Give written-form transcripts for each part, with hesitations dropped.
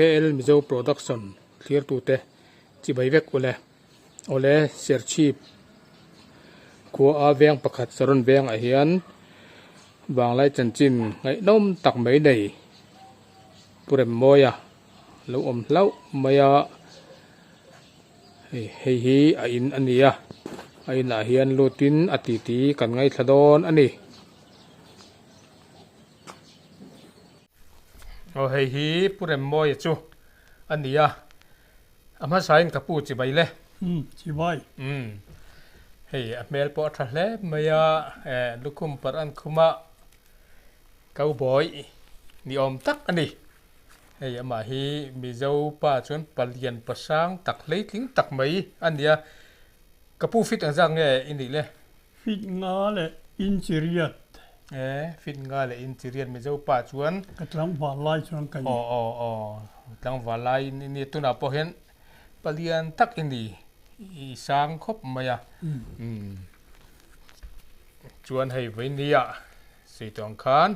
KL Mizo Production thlirtute chibai vek ule. Awle Serchhip khua a veng pakhat Saron vengah hian vanglai chanchin ngaihnawm tak mai nei Pu Remmawia lo awm hlauh mai a. Hei hei hi a in a ni a a inah hian lutin a titi kan ngaithla dawn a ni. Aw hei hi Pu Remmawia chu a ni a a hmasain ka pu chibai le. Umm chibai. Umm hei a hmel pawh a tha hle mai a eh lukhum parh an khum a cowboy ni awm tak a ni. Hei amah hi Mizo pa chuan palian pasang tak hleitling tak mai a ni a, ka pu fit ang zak nge i nih le? Fit nga leh inchiriat. E, fit nga leh inchiriat Mizo pa chuan. Ka tlangval lai chuan ka ni. Aw aw aw, tlangval lai i ni tunah pawh hian palian tak i ni, i sang khawp mai a. Umm, chuan hei vawinia sawi tawh ang khan.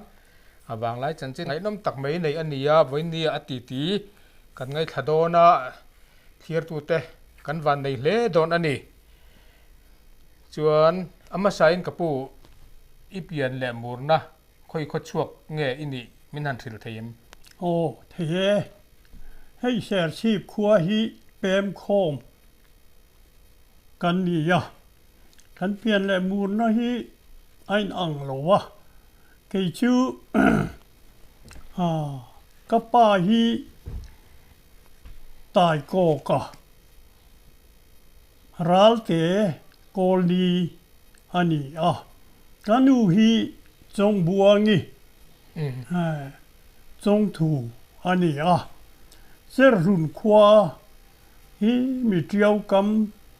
A vanglai chanchin ngaihnawm tak mai nei a ni a, vawinia a titi kan ngaithla dawn a, thliartute kan van nei hle dawn a ni. Chuan a hmasain ka pu i pian leh murna khawi khaw chhuak nge i nih min han hrilh thei em? Aw, thei e. Hei Serchhip khua hi pem khawm kan ni a, kan pian leh murna hi a inang lo a. Kei chu ka pa hi Taikawka Ralte Kawlni a ni a, ka nu hi Chawngbuangi Chawngthu a ni a, Cherhlun khua hi mi Tiau kam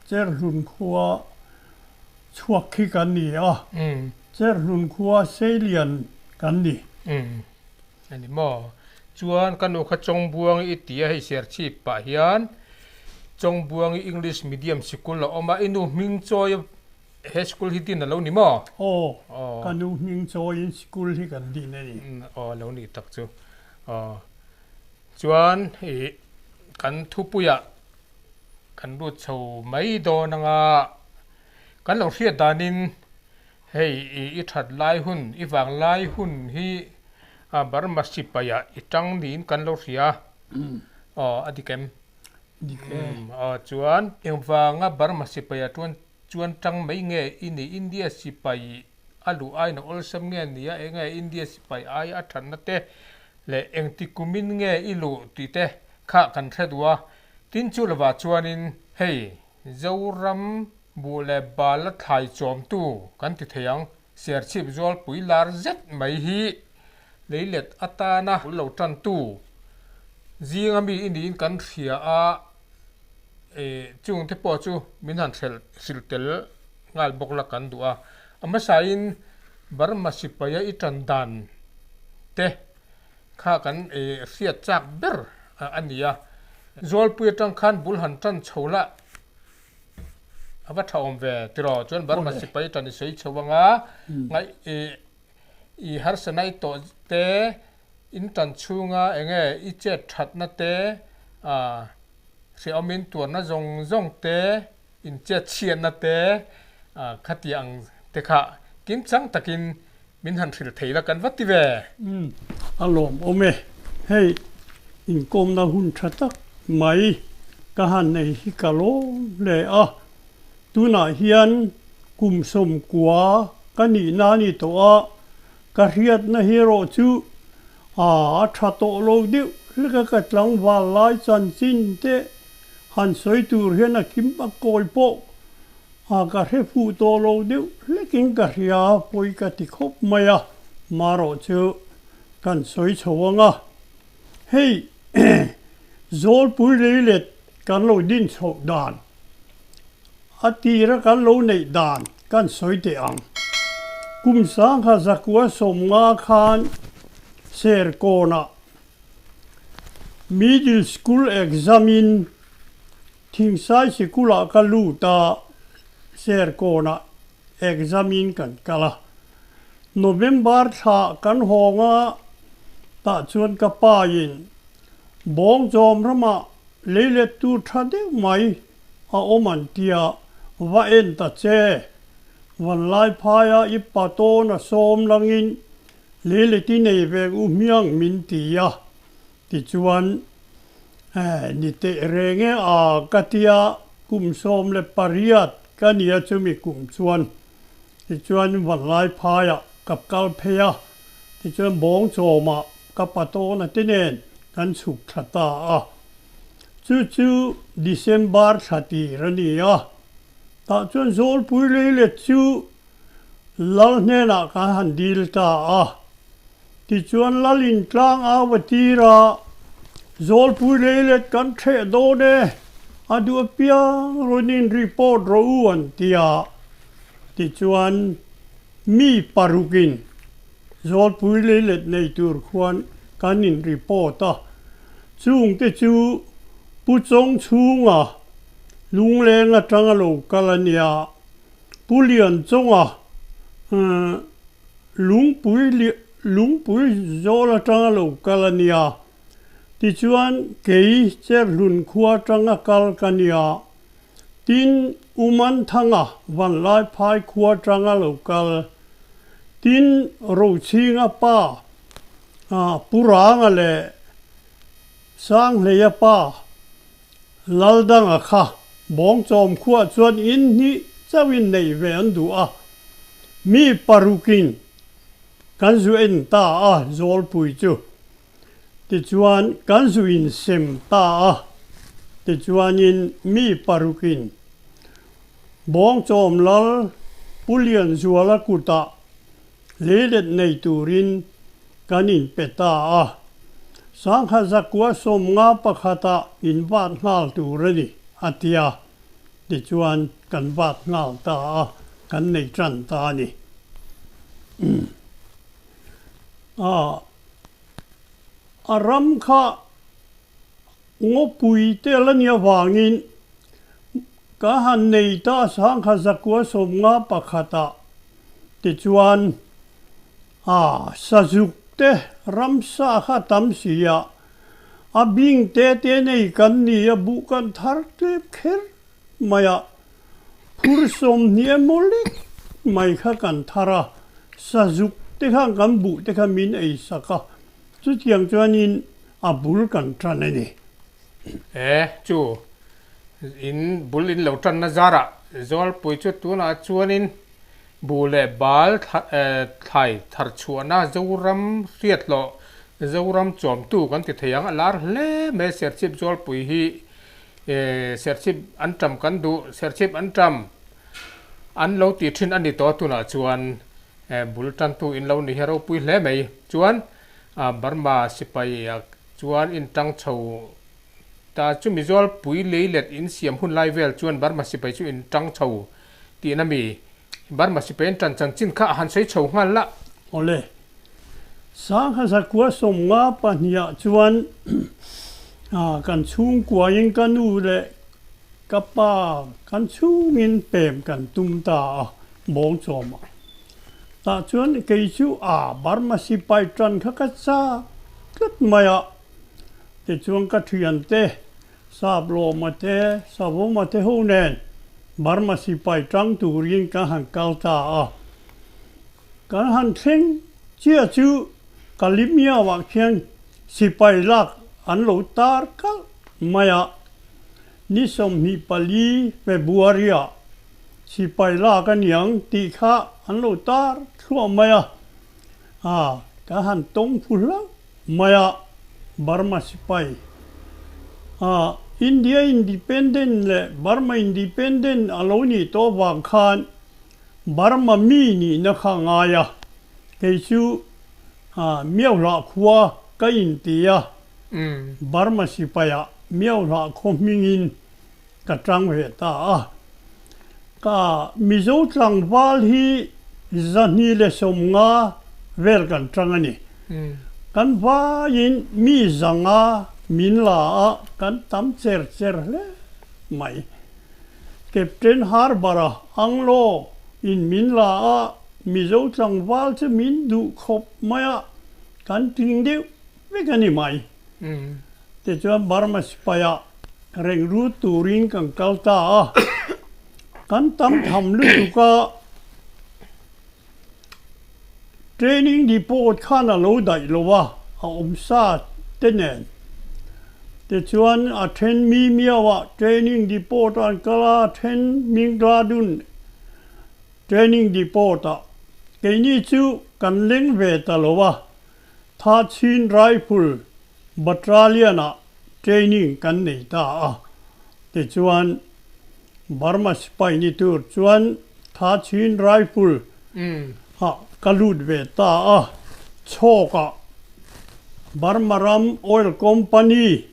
Cherhlun khua chhuak khi kan ni a. Cherhlun khua Seilian kan ni. Umm a ni maw? Chuan ka nu kha Chawngbuangi i ti a, hei Serchhip pah hian Chawngbuangi English Medium Sikul a awm a, i nu hming chawi he sikul hi din a lo ni maw? Aw, ka nu hming chawiin sikul hi kan din a ni. Aw a lo nih tak chu. Aw chuan i kan thupuiah kan lut chho mai dawn anga kan lo hriat danin Hei i that lai hun, i vang lai hun hi Burma sipai ah i tang niin kan lo hria. Aw, a dik em? Dik e. Aw, chuan engvanga Burma sipai ah chuan chuan tang mai nge i nih? India sipai a luh aiin a awlsam nge nia? Enge India sipai aia a thatna te leh engti kumin nge i luh tih te kha kan hre duh a. Tin chu lovah chuanin hei Zoram Buh leh bal a thlai chawmtu kan ti thei ang. Serchhip Zualpui lar zet mai hi leilet atana bul lo tantu zinga mi i niin kan hria a, chungte pawh chu min han hrelh hrilh tel nghal bawk la kan duh a. A hmasain Burma sipaia i tan dan te kha kan hriat chak ber a ni a. Zualpui atang khan bul han tan chho la. A va tha awm ve tiraw chuan Burma sipai tan i sawi chho anga ngaih i i harsana i tawh te in tan chhunga enge i chet thatna te ah hrehawmin tuarna zawng zawng te in chet chhiatna te ah khatiang ang te kha kimchang takin min han hrilh thei la kan va ti ve. Umm a lawmawm e. Hei inkawmna hun tha tak mai ka han nei hi ka lawm hle a. Tunah hian kum sawmkua ka nihna a ni tawh a, ka hriatna hi erawh chu a tha tawh lo deuh hlek a, ka tlangval lai chanchin te han sawi tur hian a kim a kawi pawh A ka hre fuh tawh lo deuh hlekin ka hria, pawi ka ti khawp mai a, marawh chu kan sawi chho ang a. Hei Zawlpui leilet kan lo din chhoh dan, a tira kan lo neih dan kan sawi teh ang. Kum sangha zakua 50 khan Serkawnah Middle School exam in Thingsai sikulah ka lut a, Serkawnah exam in kan kal a. November thla kan hawng a, tah chuan ka pa in Bawngchawm ramah leilet tur tha deuh mai a awm an tia, va en ta che. Vanlai phaia i patawn a sawm langin leilet i nei vek u hmiang min ti a, tichuan ni teh reng e a ka tia kum 18 ka nia chumi kum chuan tichuan vanlai phaiah ka kal phei a, tichuan bawngchawmah ka patawna te nen kan chhuk thla ta a. Chu chu December thla tir a ni a, tah chuan Zawlpui leilet chu Lal hnenah kan han dil ta a. Tichuan Lalin tlang au a tir a, Zawlpui leilet kan ṭheh dawn e, a duh apiang rawn in report rawh u an ti a. Tichuan mi parukin Zawlpui leilet nei tur khuan kan in report a, chungte chu Pu Chawng chhunga Lungleng atanga lo kal a nia, Pu Lian Chawnga Lungpui Lungpui zawl atanga lo kal a nia, tichuan kei Cherhlun khua atanga kal ka nia, Tin, Umanthanga Vanlaiphai khua atanga lo kal. Tin, Rochhinga pa Pu Ranga leh Sanghleia pa Laldanga kha Bawngchawm khuah chuan in hnih chauhin neih ve an duh a, mi parukin kan zu en ta a Zawlpui chu. Tichuan, kan zu insem ta a, tichuanin mi parukin Bawngchawm Lal Pu Lianzuala kutah leilet nei turin kan inpe ta a. Sangha zakua 51 ah invat nghal tur a ni, a ti a. Tichuan, kan vat nghal ta a, kan nei tan ta a ni. A. A ram kha ngawpui te la nia vangin ka han nei ta sangha zakua 51 ah tichuan a sazuk te ramsa kha tam si a, a bing te te nei kan ni a buh kan thar tlem kher mai a, phur 20 emaw lek mai kha kan thar a, sazuk te khan kan buh te kha min ei sak a, chutiang chuanin a bul kan tan a ni. E, chu in bul in lo tanna zarah Zawlpui chu tunah chuanin buh leh bal thlai thar chhuahna Zoram hriathlawh Zoram chawmtu kan ti thei ang a lar hle mai Serchhip Zawlpui hi. Serchhip an tam kan duh, Serchhip an tam an lo tih thin a ni tawh tunah chuan bul tantu in lo ni hi a ropui hle mai. Chuan Burma sipai chuan in tang chho ta chu Mizoram pui leilet in siam hun lai vel chuan Burma sipai chu in tang chho tihna mi Burma sipai an tan chanchin kha a han sawi chho nghal la. Awle, Sangha zakua 52 ah chuan kan chhungkuain ka nu leh ka pa kan chhungin pem kan tum ta a, Bawngchawmah. Tah chuan kei chu a Burma sipai tan kha ka chak tlat mai a, tichuan ka thiante Saplawma te, Savawma te ho nen Burma sipai tang turin kan han kal ta a. Kan han thleng chiah chu Kalimiauah khian sipai lak an lo tar kalh mai a. Ni 24 February-ah sipai lak a niang tih kha an lo tar thluah mai a. Kan han tawng phu hlauh mai a, Burma sipai. India Independent leh Burma Independent a lo nih tawh vang khan Burma mi nihna kha a ngai a, kei chu Miauhlah khua ka inti a, Burma sipaiah Miauhlah khaw hmingin ka tang ve ta a. Ka Mizo tlangval hi 250 vel kan tang a ni. Kan vaiin mi 500 min la a, kan tam cher cher hle mai. Captain Harbour-a Anglo in min la a, Mizo tlangval chu min duh khawp mai a, kan tling deuh vek a ni mai. Tichuan Burma sipaia reng rut turin kan kal ta a, kan tam tham lutuk a, training depot khan a lo daih lo a, a awm sa te nen. Tichuan a then mi miau ah training depot ah an kal a, a then Mingladun training depot ah. Keini chu kan leng ve ta lo a, Thachin Rifle Battalion ah training kan nei ta a, tichuan Burma sipai ni tur chuan Thachin Rifle ah ka lut ve ta a, chhawk ah Burma ram Oil Company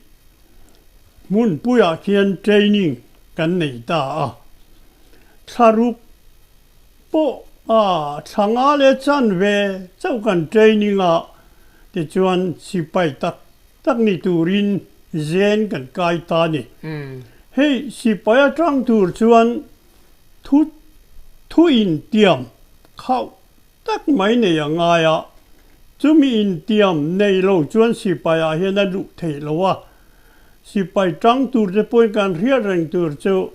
hmunpui ah khian training kan nei ta a, thlaruk Pawh a thla nga leh chan ve chauh kan training a, tichuan sipai tak tak ni turin zen kan kai ta ni. Hei sipai atang tur chuan thu thu intiam khauh tak mai nei a ngai a, chumi intiam nei lo chuan sipai ah hian a luh theih lo a, Sipai tang tur te pawhin kan hriat reng tur chu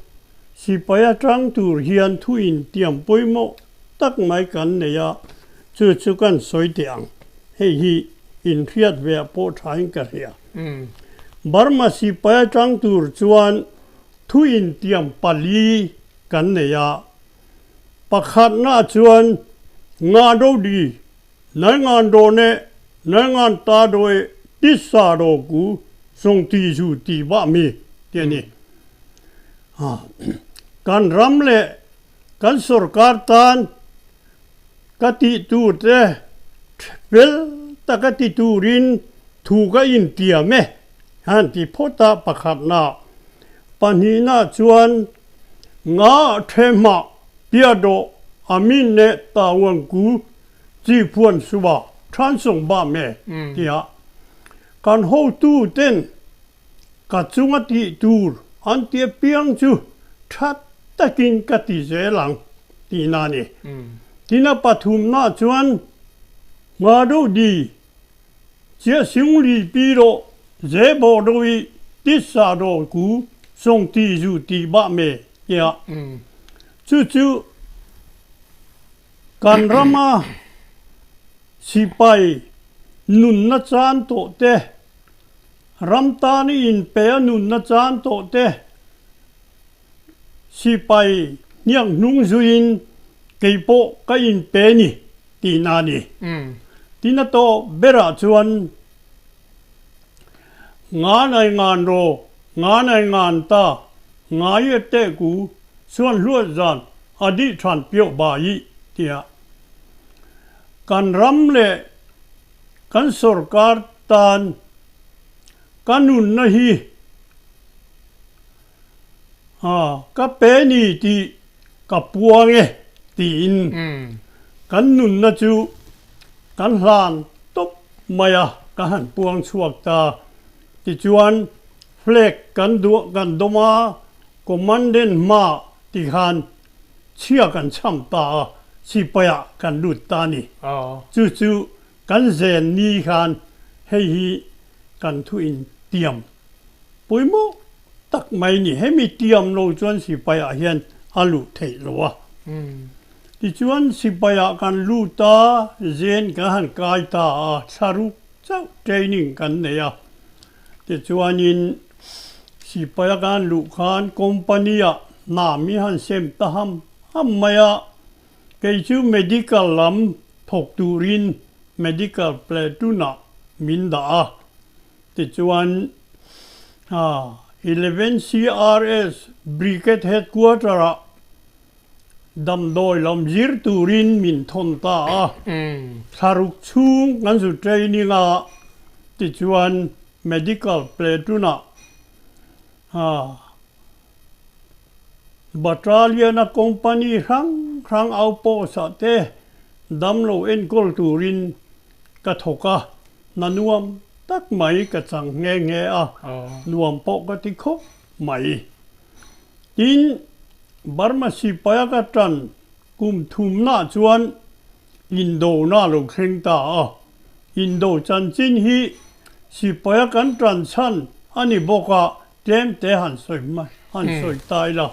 sipai a tang tur hian thu intiam pawimawh tak mai kan nei a, chu chu kan sawi teh ang. Hei hi inhriat ve ah pawh thain ka hria. Burma sipai a tang tur chuan thu intiam pali kan nei a, pakhatna chuan nga dodi Nai ngan do ne nai ngan ta do e tisa do ku song ti zu ti ba mi ti ani. Kan ram le kan sorkar tan ka ti tur te fel taka ti turin thu ka intiam e han ti phawt a pakhatna. Pahnihna chuan nga thehmah pia dawh amin ne tawang ku Chi phuan suba than sung ba me tia kan hotu ten ka chunga tih tur an ti apiang chu tha takin ka ti zel ang tihna a ni. Tina pathumna chuan nga do di chiah sung li pi rawh ze bawh do i tisa do ku sung ti zu ti ba me tia chu chu Kan rama sipai nunna chan tawh te, ram tan i inpe a nunna chan tawh te, sipai hniak hnung zuiin kei pawh ka inpe ni tihna a ni. Tina tawh berah chuan Nga nai ngan ro, nga nai ngan ta, nga ye teh ku, suan hluat zan a dih than pioh ba i, tiah kan ram le kan sorkar tan ka nunna hi ka pe ni tih ka puang e tiin kan nunna chu kan hlan tawp mai a, ka han puang chhuak ta. Tichuan flag kan duah kan dawm a, commandant hma ti khan chhia kan chham ta a, sipaiah kan lut ta a ni. Chu chu kan zen ni khan hei hi kan thu intiam pawimawh tak mai a ni. Hemi tiam lo chuan sipaiah hian a luh theih lo a. Tichuan sipaiah kan lut a, zen kan han kai ta a, thlaruk chauh training kan nei a. Tichuanin sipaia kan luh khan company-ah hna mi han sem ta ham ham mai a, kei chu medical lam thawk turin medical platoon-ah min dah a. Tichuan 11 CRS Brigade Headquarter-ah Damdawi lam zir turin min thawn ta a, thlaruk chhung kan zu training a, tichuan medical platoon-ah battalion-a company hrang hrang outpost-ah te damlo enkawl turin ka thawk a, hna nuam tak mai ka chang nghe nghe a, nuam pawh ka ti khawp mai. Tin, Burma sipaia ka tan kum thumna chuan indona lo thleng ta a. Indo chanchin hi sipaia kan tan chhan a ni bawk a, tlem te han sawi mai, han sawi ta ila.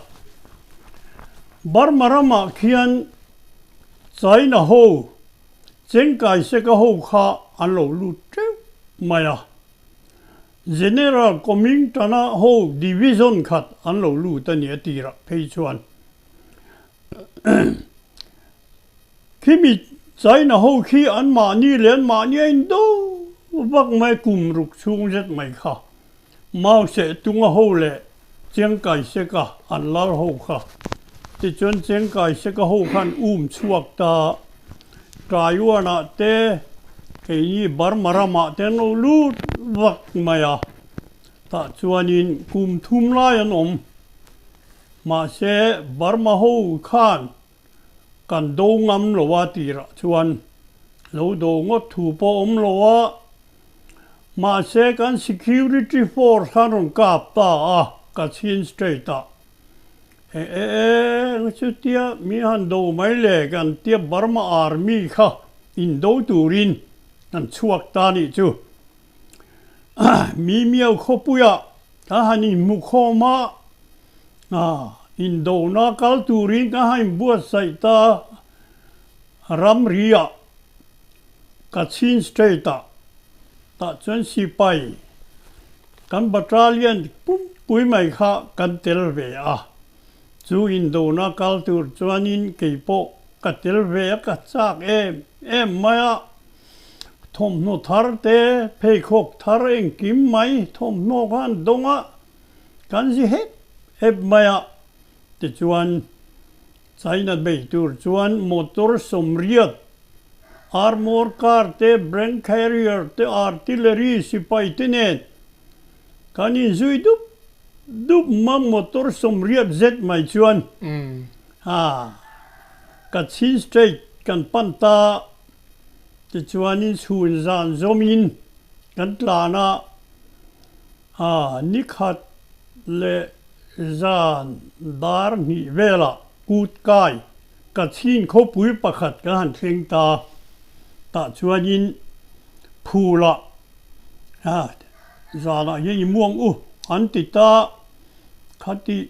Burma ramah khian China ho, Chengkaiseka ho kha an lo lut teuh mai a. General Kuomintang-a ho division khat an lo lut a ni a tirah phei chuan. Khimi China ho khi an mahni leh an mahni a indo vak mai kum ruk chhung zet mai kha. Mao Zedong-a ho leh Chiang Kai-shek-a an lal ho kha. Tichuan Chiang Kai-shek-a ho khan um chhuak ta Taiwan-ah te keini Burma ramah te an lo lut vak mai a. Tah chuanin kum thum lai an awm. Mahse Burma ho khan kan do ngam lo a tirah chuan lo do ngawt thu pawh awm lo a, mahse kan security force khan rawn kap ta a Kachin state ah. E e e chutia mi han do mai le kan tia Burma army kha indo turin kan chhuak ta nih chu. Mi miau khawpuiah ka han inhmu khawm a, indona kal turin ka han inbuatsaih ta ramriah Kachin State-ah tah chuan sipai kan battalion pumpui mai kha kan tel ve a, chu indona kal tur chuanin kei pawh ka tel ve a, ka chak em em mai a. Thawmhnaw thar te, pheikhawk thar engkim mai thawmhnaw kha an dawng a, kan zi hep hep mai a. Tichuan, China bei tur chuan motor 80, armour car te, brank carrier te, artillery sipai te nen kan inzui dup dup ma motor 80 zet mai chuan Kachin State kan pan ta. Tichuanin chhun zan zawmin kan tlan a, a ni khat leh zan dar hnih velah kut kai ka chhin khawpui pakhat kan han thleng ta. Tah chuanin phulah zanah hian i muang u an ti ta khati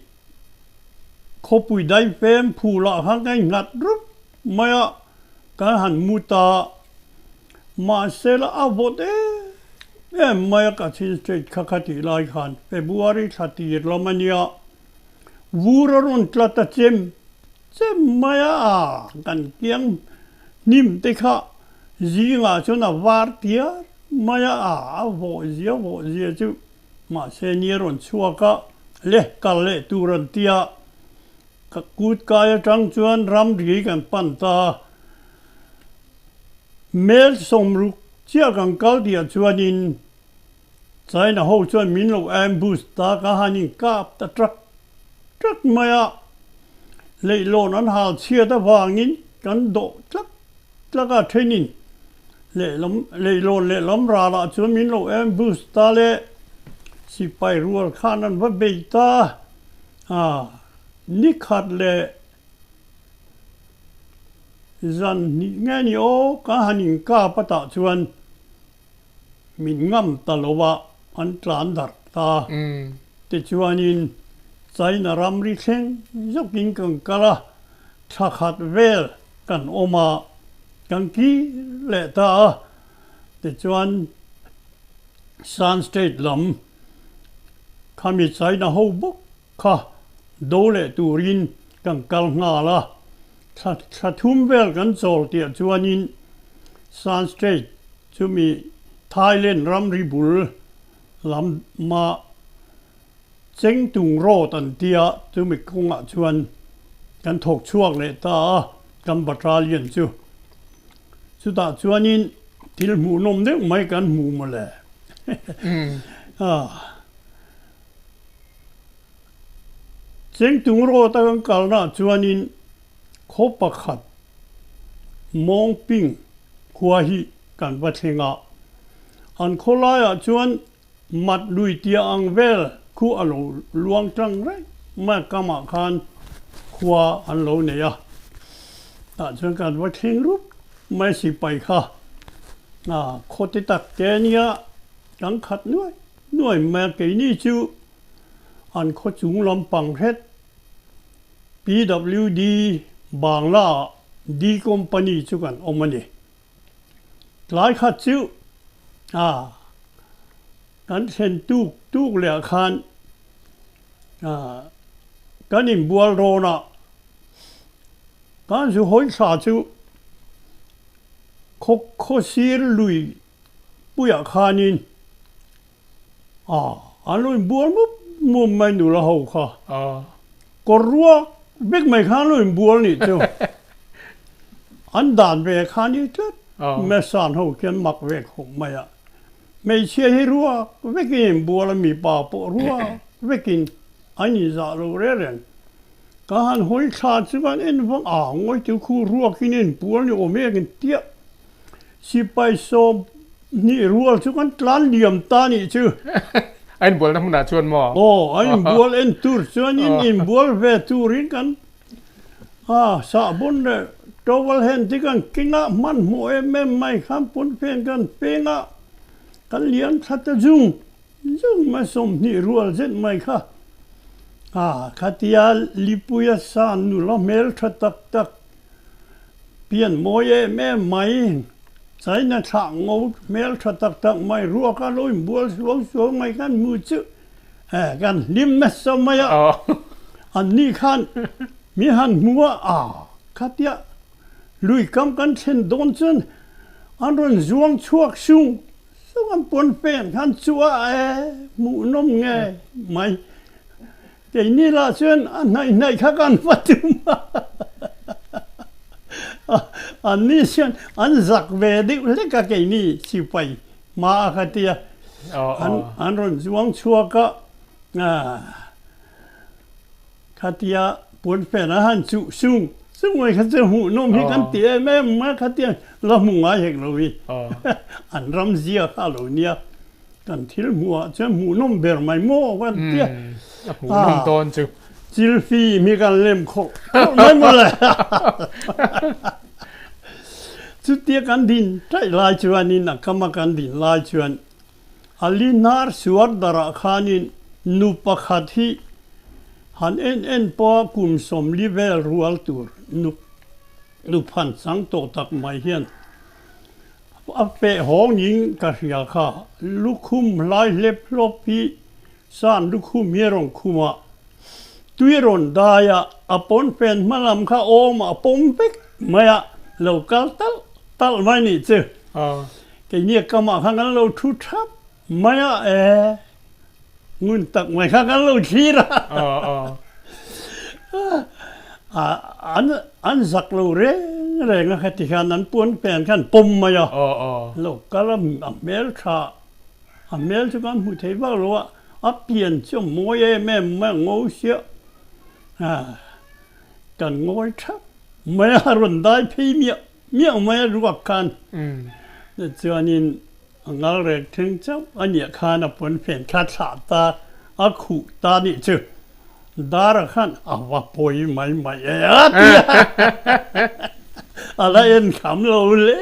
khawpui daifem phulah khan ka innghat rup mai a. Kan han mu ta, mahse la a vawt em em mai a Kachin State kha kha tih lai khan February thla tir lam a nia, vur a rawn tla ta chem chem mai a, kan kiang hnim te kha zingah chuan a var tiar mai a, a vawh zia vawh zia chu mahse ni a rawn chhuak a, le kal leh tur an tia. Ka kut kai atang chuan ramri kan pan ta a, mel 60 chiah kan kal tihah chuanin China ho chuan min lo ambush ta ka han inkap ta trak trak mai a, leihlawn an hal chhiat avangin kan dawh tlak tlak a, thenin lehlam leihlawn lehlam ralah chuan min lo ambush ta le sipai rual khan an va bei ta a. Ni khat leh zan hnih nge ni aw ka han inkap a tah chuan min ngam ta lo a, an tlan darh ta. Tichuanin China ramri thleng zawkin kan kal a, thla khat vel kan awm a, kan kir leh ta a. Tichuan Shan State lam khami China ho bawk Kha do leh turin kan kal nghal a, thla thla thum vel kan chawl tih chuanin Shan State chumi Thailand ramri bul lama Chengtung Road an tia chumi kawngah chuan kan thawk chhuak leh ta a, kan battalion chu. Chutah chuanin thil hmuhnawm deuh mai kan hmu mawle. Chengtung road a kan kalna ah chuanin khaw pakhat Mawngping khua hi kan va thleng a, an khawlaiah chuan mat lui tia ang vel khu a lo luang tlang reng mai a, kamah khan khua an lo nei a, tah chuan kan va thleng rup mai sipai kha khaw te tak te ania kan khat nuai. nuai mai a, keini chu an khaw chung lampang hret PWD Bangla ah D Company chu kan awm a ni. Tlai khat chu a kan thlen tuk tuk leh ah khan kan inbual rawn a, kan zu hawi thla chu khaw khaw sir lui puiah khanin a an lo inbual mup mup mai nula ho kha kawr ruak vek mai khan an lo inbual nih chu an dan ve khan hi tlat Mesan ho khian mak ve khawp mai a hmeichhia hi ruak vekin inbual a mipa pawh ruak vekin an inzah lo reng reng. Ka han hawi thla chu kan en vang a, ngawi chu khu ruakin a inpual ni awm em tia sipai 20 rual chu kan tlan liam ta nih chu. A inbualna hmunah chuan maw? Aw, a inbual en tur chuanin inbual ve turin kan a sahbawn leh towel hen te kan keng a, hmanhmawh em em mai khan pawnfen kan peng a, kan liam thla ta zung. Zung mai 20 rual zet mai kha a khatia Lipuia san nula hmel tha tak tak pian mawi em em mai China thlah ngo hmel tha tak tak mai ruaka lo inbual suau suau mai khan hmu chu kan hlim nasa mai a an ni khan mi han hmu a a khatia lui kam kan thlen dawn chuan an rawn zuang chhuak sung Sung an pawn pen khan chu a e hmuhnawm nge mai. Keini lah chuan a hnaih hnaih kha kan va tum a. Anni chuan an zak ve deuh hlek a keini sipai hma a kha tia. An rawn zuang chhuak a. Khatia puanfen a han chuh sung sung mai kha chu hmuhnawm hi kan ti em em mai khatia la hmu ngai hek lo hi an ram zia kha a lo nia kan thil hmuh ah chuan hmuhnawm ber mai maw kan tia a hmuhnawm dawn chu chilfi mi kan lem khawh khawh mai mawle chutia kan din taih lai chuanin a kama kan din lai chuan A li hnar suar darah khanin nu pakhat hi han en en pawha kum 40 vel rual tur nu nu phan chang tawh tak mai hian a feh hawngin ka hria kha. Lukhum hlai hlep hlawp hi san lukhum hi a rawn khum a, tui a rawn dai a, a pawnfen hma lam kha awm a pawm vek mai a, lo kal talh talh mai nih chu. Keini a kamah khan kan lo thu thap mai a e, ngun tak mai kha kan lo thlir a. An an zak lo reng reng a khati khan an puan pen khan pawm mai a. Lo kal a a hmel tha a hmel chu kan hmu thei vak lo a, a pian chu a mawi em em mai a ngo siah a kan ngawi thap mai a rawn dai phei miah. Miah mai a ruak khan chuanin a ngal rek thleng chauh a nih khan a pawnfen thla thlah ta a khuh ta nih chu Dara khan a va pawi mai mai e a ti a, a la en kham lo le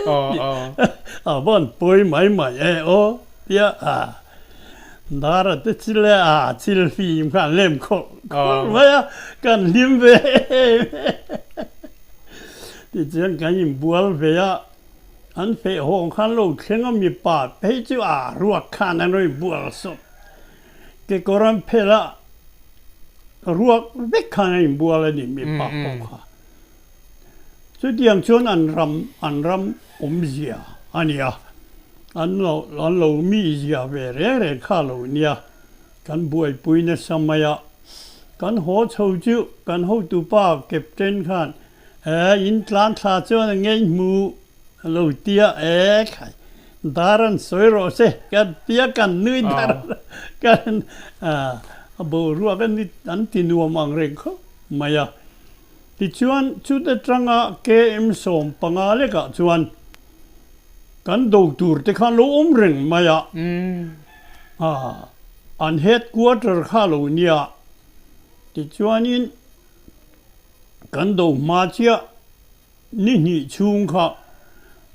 a vawn pawi mai mai e aw tia a Dara te chil e a chil fim khan lem khawlh khawlh mai a kan hlim ve em em. Tichuan kan inbual ve a, an feh hawng khan lo thleng a mipa phei chu a ruak khan an rawn inbual sawt. Kekawr an phelh a, ruak vek khan an inbual a ni mipa pawh kha. Chutiang chuan an ram an ram awmzia a ni a, an lo an lo mizia ve reng reng kha lo nia. Kan buaipui nasa mai a, kan haw chho chu kan hotupa Captain khan E, in tlan thla chuan a ngei hmu a lo ti a, e khai dar an sawi rawh se kan ti a, kan nui dar kan a boruak an an ti nuam ang reng khawp mai a. Tichuan chute tanga KM 15 lekah chuan kan do tur te khan lo awm reng mai a, an headquarter kha lo nia tichuanin Kan do hma chiah ni hnih chhung kha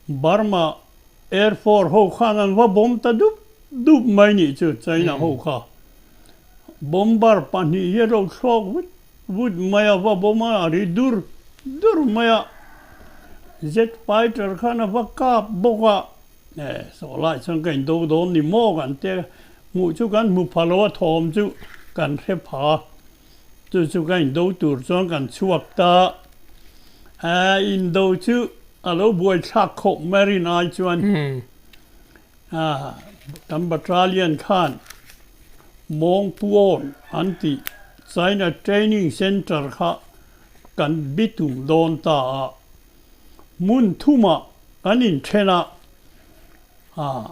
Burma Air Force ho khan an va bawm ta dup dup mai nih chu China ho kha. Bomber pahnih hi a lo thlawk vut vut mai a, va bawm a, a ri dur dur mai a. Jet fighter khan a va kap bawk a, e saw lai chuan ka indo dawn ni maw kan tia hmuh chu kan hmu pha lo a, thawm chu kan hre pha. Chu chu ka indo tur chuan kan chhuak ta a, indo chu a lo buaithlak khawp mai rin ai chuan kan battalion khan Mawngpuawn an tih China Training Centre kha kan bitum dawn ta a, hmun thumah kan inthen a.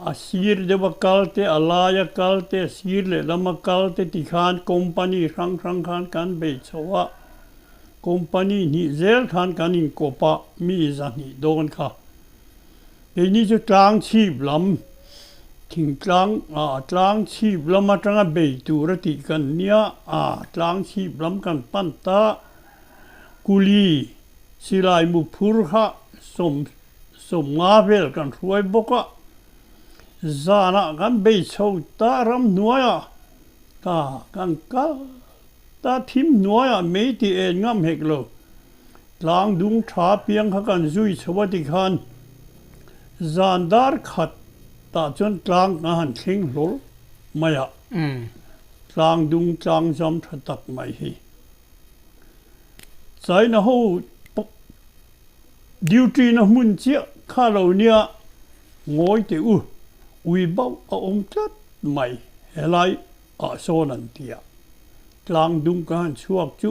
A sir deuh a kal te, a lai a kal te, a sir lehlam a kal te ti khan company hrang hrang khan kan bei chho a, company hnih zel khan kan inkawp a, mi zahnih dawn kha. Keini chu tlang chhip lam, thingtlang, tlang chhip lam atanga bei tur a tih kan nia, tlang chhip lam kan pan ta, kuli silai mu phur kha sawm Sawmnga vel kan hruai bawk a, zanah kan bei chho ta ramhnuaiah ta kan kal ta thim hnuaiah mei ti en ngam hek lo. Tlang dung tha piang kha kan zui chho a tikhan zan dar khat tah chuan tlang kan han thleng hlawl mai a, tlang dung tlang zam tha tak mai hi. China ho Duty na hmun chiah kha lo nia ngawi teh u, ui bauh a awm tlat mai helai ah sawn an ti a, tlang dung ka han chhuak chu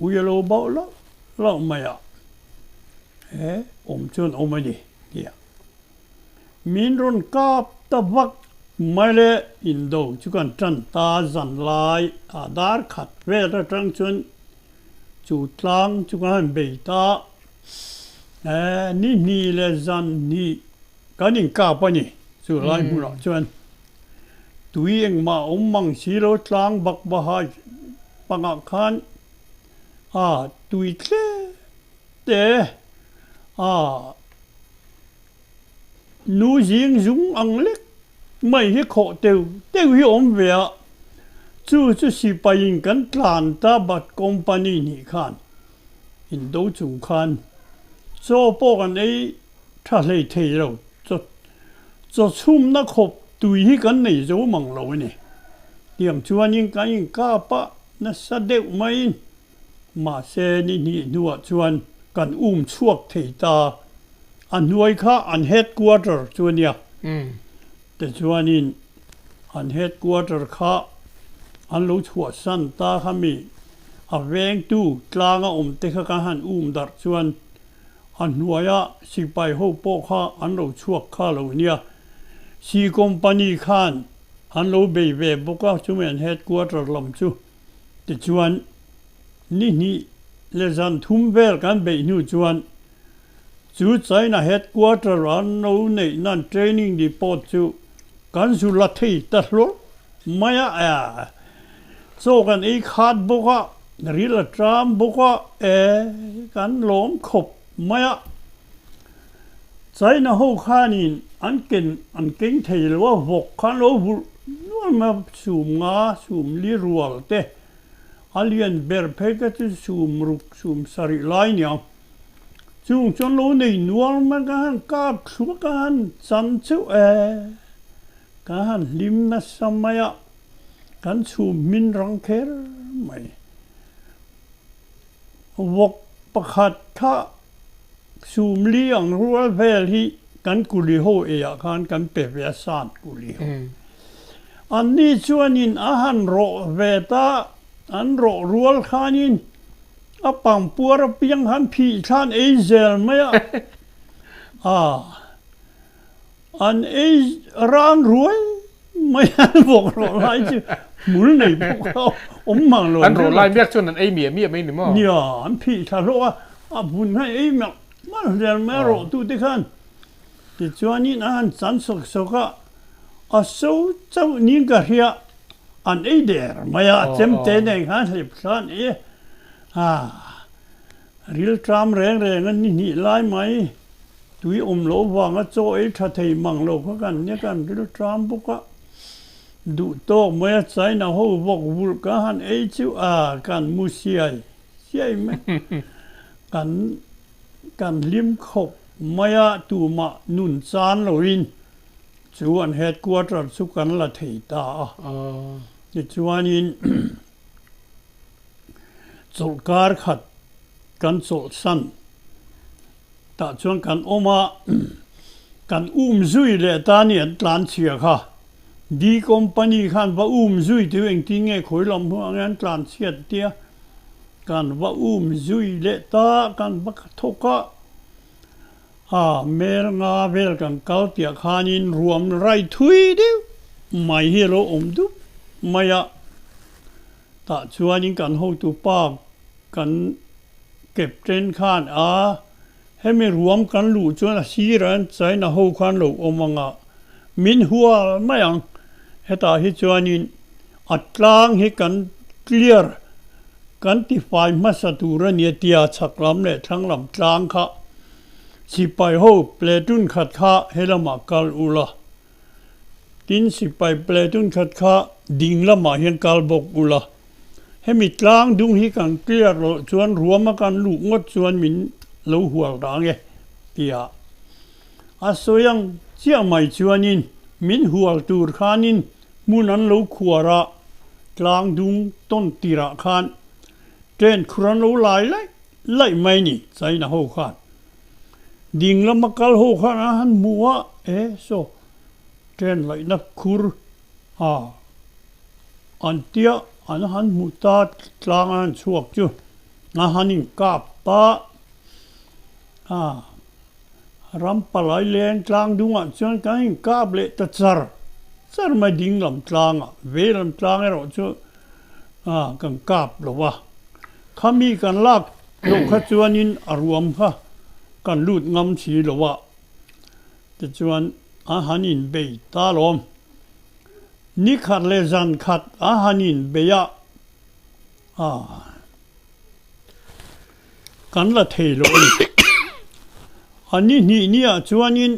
ui a lo bauh lauh lauh mai a, he awm chuan awm a ni ti a, min rawn kap ta vak mai le indo chu kan tan ta zan lai a dar khat vel atang chuan Chu tlang chu kan han bei ta e, ni hnih leh zan hnih kan inkap a ni. Chu lai hmunah chuan tui engmah a awm mang si lo, tlang bak bahai pangah khan a tui tlem te a Nu zing zung ang lek mai hi khawh teuh teuh hi awm ve a, chu chu sipai in kan tlan ta but company nih khan indo chung khan chaw pawh kan ei tha hlei thei lo, chaw chaw chhumna khawp tui hi kan nei zo mang lo a ni. Tiang chuanin kan inkap a nasa deuh maiin Mahse, ni hnih hnuah chuan kan um chhuak thei ta. A hnuai kha an headquarter chu a nia. Tichuanin an headquarter kha an lo chhuahsan ta kha mi a vengtu tlanga awmte kha kan han um darh chuan a hnuaia sipai ho pawh kha an lo chhuak kha lo nia. Sea company khan an lo bei ve bawk a, chumi an headquarter lam chu. Tichuan, ni hnih leh zan thum vel kan beih hnu chuan chu China headquarter an lo neih nan training depot chu kan zu la thei ta hlawlh mai a, chaw kan ei khat bawk a, ril a ṭam bawk a, e kan lawm khawp mai a. China ho khanin an ken an keng thei lo a, vawk khan lo vulh nual mai a, sum nga, sum li rual te, a lian ber phei kha chu sum ruk, sum sarih lai nia. Chung chuan lo nei nual mai ka han kap thlu a, ka han chan cheuh e, ka han hlim nasa mai a, kan chhum hmin rang kher mai. Vawk pakhat kha sumli ang rual vel hi kan kuli ho eiah khan kan pe ve a san kuli ho. Anni chuanin a han rawh ve ta, an rawh rual khanin a pangpuar apiang khan phih thlan ei zel mai a, a An ei rang ruai mai an vawk rawh lai chu hmul nei bawk a awm mang lo. An rawh lai mek chuan an ei miah miah mai ni maw? Nia, an phih thla hlawh a, a vun khan ei mak mak zel mai a rawh tu te khan. Tichuanin a han chan sawk sawk a, a so chauh niin ka hria, an ei der mai a, a chemte nen khan hlep thla an ei a, rilṭam reng reng a ni hnih lai mai. Tui awm loh vanga chaw ei tha thei mang lo kha kan nia kan ril tram bawk a. Duh tawk mai a China ho vawk vulh ka han ei chu a kan mu siai siai mai. Kan kan hlim khawp mai a tumah nun chan loin chu an headquarter chu kan la thei ta a. Tichuanin chawlhkar khat kan chawlhsan Tah chuan kan awm a, kan um zui leh ta ni an tlan chhia kha. D company khan va um zui tih engtin nge khawi lam hmuh ang e an tlan chhiat tia kan va um zui leh ta kan va thawk a, a mel nga vel kan kal tiah khanin ruam rai thui deuh mai hi a lo awm dup mai a, tah chuanin kan hotu pa kan Captain khan a, hemi ruam kan luh chuan a sirah hian China ho khan lo awm ang a, min hual mai ang. Hetah hi chuanin a tlang hi kan clear, kan tifai hmasa tur a nia tia chhak lam leh thlang lam tlang kha sipai ho platoon khat kha helamah kal ula. Tin sipai platoon khat kha ding lamah hian kal bawk ula. Hemi tlang dung hi kan clear loh chuan ruama kan luh ngawt chuan min lo hual rang e tia a sawi ang chiah mai chuanin min hual tur khanin hmun an lo khuar a, tlang dung tawn tirah khan train khur an lo lai laih laih mai ni China ho khan ding lama kal ho khan an han hmu a, e saw train laihna khur a. An tia an han hmu ta tlang a han chhuak chu a han inkap ta a, ram palai leng tlang dungah chuan kan inkap leh ta char char mai ding lam tlangah ve lam tlang erawh chu a kan kap lo va, khami kan lak loh kha chuanin a ruam kha kan lut ngam si lo a, tichuan a han inbei ta lawm. Ni khat leh zan khat a han in bei a, a kan la thei lo a ni. A ni hnih ni ah chuanin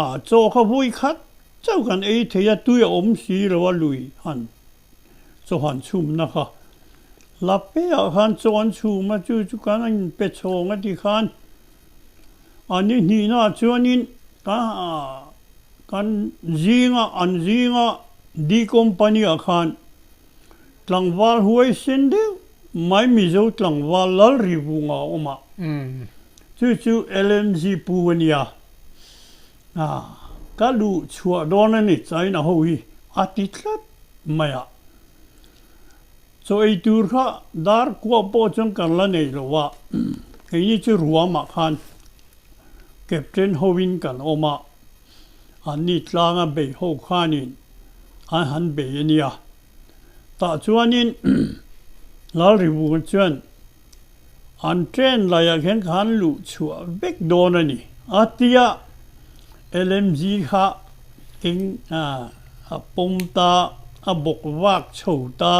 a chaw kha vui khat chauh kan ei thei a, tui a awm si lo a lui han chaw han chhumna kha. Lape ah khan chaw an chhum a, chu chu kan in pe chhawng a ti khan a ni hnihna ah chuanin ka Kan zinga an zinga D Company ah khan tlangval huai sen deuh mai Mizo tlangval Lalrivunga a awm a, chu chu LMG pu a nia. Ka luh chhuah dawn a ni China ho hi a ti tlat mai a. Chaw ei tur kha dar kuah pawh chuan kan la nei lo a, keini chu ruamah khan Captain hoin kan awm a, anni tlanga bei ho khanin an han bei a nia. Tah chuanin Lalrivunga chuan an train laiah khian ka han luh chhuah vek dawn a ni a tia LMG kha eng a pawm ta, a bawk vak chho ta.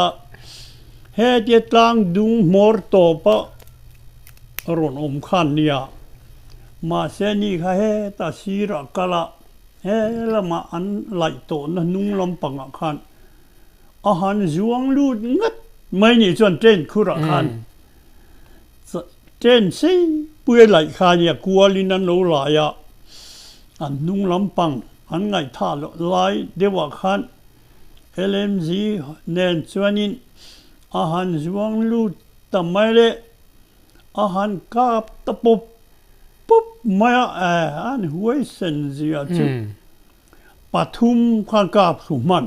Hetia tlang dung hmawr tawpa a rawn awm khan nia. Mahse ni kha heta sirah kal a, he lamah an laih tawhna hnung lampangah khan a han zuang lut ngat mai nih chuan train khurah khan train sei pui a laih kha nia kualin an lo lai a, an hnung lampang an ngaihthah loh lai deuhah khan LMG nen chuanin a han zuang lut ta mai le. A han kap ta pawp pawp mai a, eh an huai sen zia chu pathum khan kap thlu hman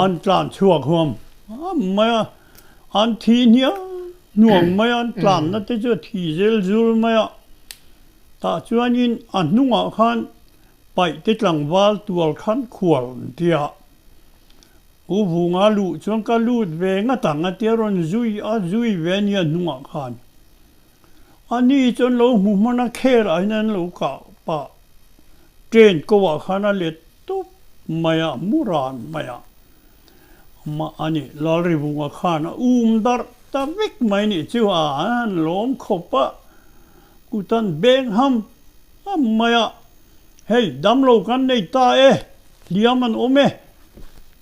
an tlan chhuak huam mai a, an thi hniang hnuang mai a, an tlanna te chu a thi zel zul mai a, tah chuanin a hnungah khan paih te tlangval tual khan khual an ti a. U Vunga luh chuan ka lut ve ngat ang a tia rawn zui a zui ve a nia hnungah khan. A ni chuan lo hmu hman a khel ah hian an lo kah pah train ko ah khan a let tawp mai a mu ran mai a. Amah a ni Lalrivunga khan a um darh ta vek mai nih chu a an lawm khawp a kutan beng ham. ham mai a, Hei, damlo kan nei ta e, hliam an awm e,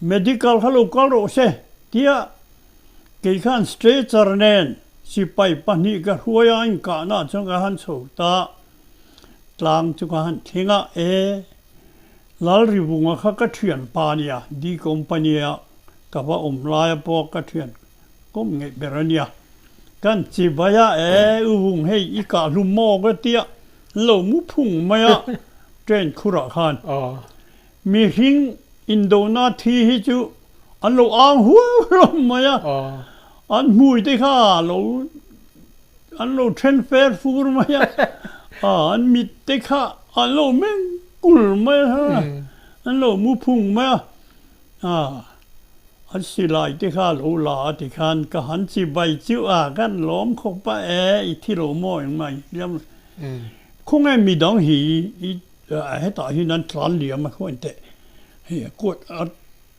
medical kha lo kal rawh se, tia kei khan stretcher nen sipai pahnih ka hruai a, inkahna ah chuan ka han chho ta, tlang chu ka han thleng a, e, Lalrivunga kha ka thianpa a nia, D Company a ka va awm laia pawh ka thian kawm ngeih ber a nia. Kan chi vai a, e u vung hei i kah hlum maw ka tia, an lo mu phung mai a train khurah khan. Mihring indona thi hi chu an lo ang huau hlawm mai a, an hmui te kha lo an lo then fer fur mai a, an mit te kha an lo meng kul mai a, an lo mu phung mai a. An silai te kha a lo la a ti khan ka han chi bai chiu a, kan lawm khawp a e, i thi lo maw engmah i hliam lo. Khawnge midang hi i hetah hian an tlan liam a khaw teh hei a kawt a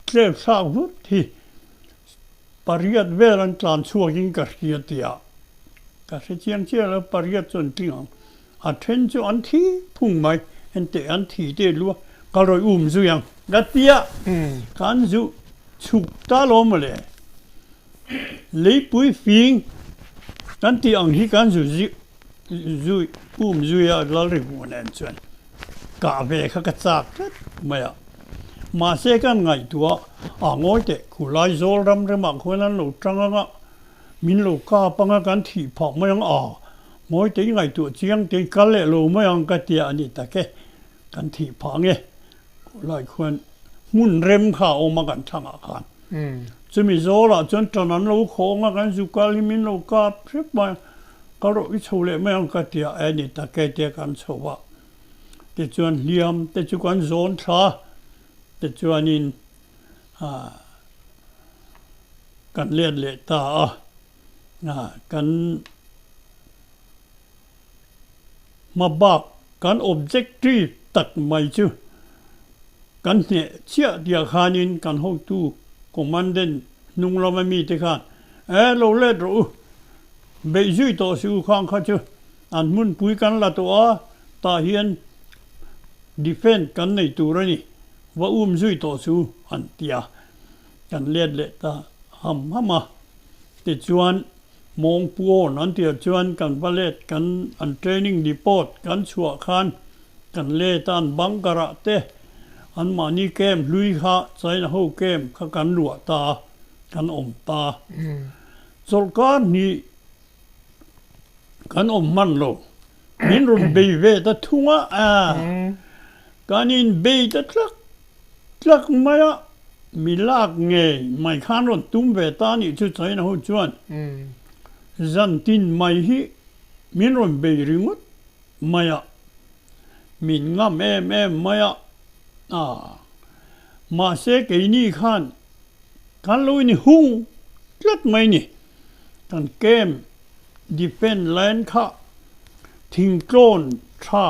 tlem thlak vut hi pariat vel an tlan chhuak in ka hria tia ka hre chiang chiang lo pariat chu an tling ang. A then chu an thi phung mai, enteh an thi te lu a, ka rawi um zui ang ka ti a, kan zu chhuk ta lo maw le, leipui fing kan tih ang hi kan zu zui um zui a Lalrihmu nen chuan kah ve kha ka chak tlat mai a, mahse kan ngaihtuah a ngawi teh khulai zawl ram remah khuan an lo tang ang a, min lo kap ang a kan thih phah mai ang a. Mawi te i ngaihtuah chiang te i kal leh lo mai ang ka tia a ni tak e, kan thih phah nge khawlai khuan hmun rem kha a awm a kan thlangah khan. Chumi zawlah chuan tan an lo khawng a kan zu kal hi min lo kap hrep mai a, ka rawh i chho leh mai ang ka tia e ni tak e tia kan chho a. Tichuan hliam te chu kan zawn thla tichuanin kan let leh ta a. Kan hma bak kan objective tak mai chu kan hneh chiah tih ah khanin kan hotu commandant hnung lama mite khan e lo let rawh u, beih zui tawh si u khang kha chu an hmunpui kan la tawh a, tah hian defend kan nei tur a ni, va um zui tawh si u an ti a, kan let leh ta ham ham a. Tichuan, Mawngpuawn an tih ah chuan kan va let kan an training depot kan chhuah khan kan let a, an bunker ah te anmahni camp hlui kha China ho camp kha kan luah ta a, kan awm ta. Chawlhkar hnih kan awm hman lo, min rawn bei ve ta thung a, kan inbei ta tlak tlak mai a. Mi lak ngei mai khan rawn tum ve ta anih chu China ho chuan zan tin mai hi min rawn bei ringawt mai a, min ngam em em mai a, ah mahse keini khan kan lo in hung tlat mai ni, kan camp defend land kha thingtlawn tha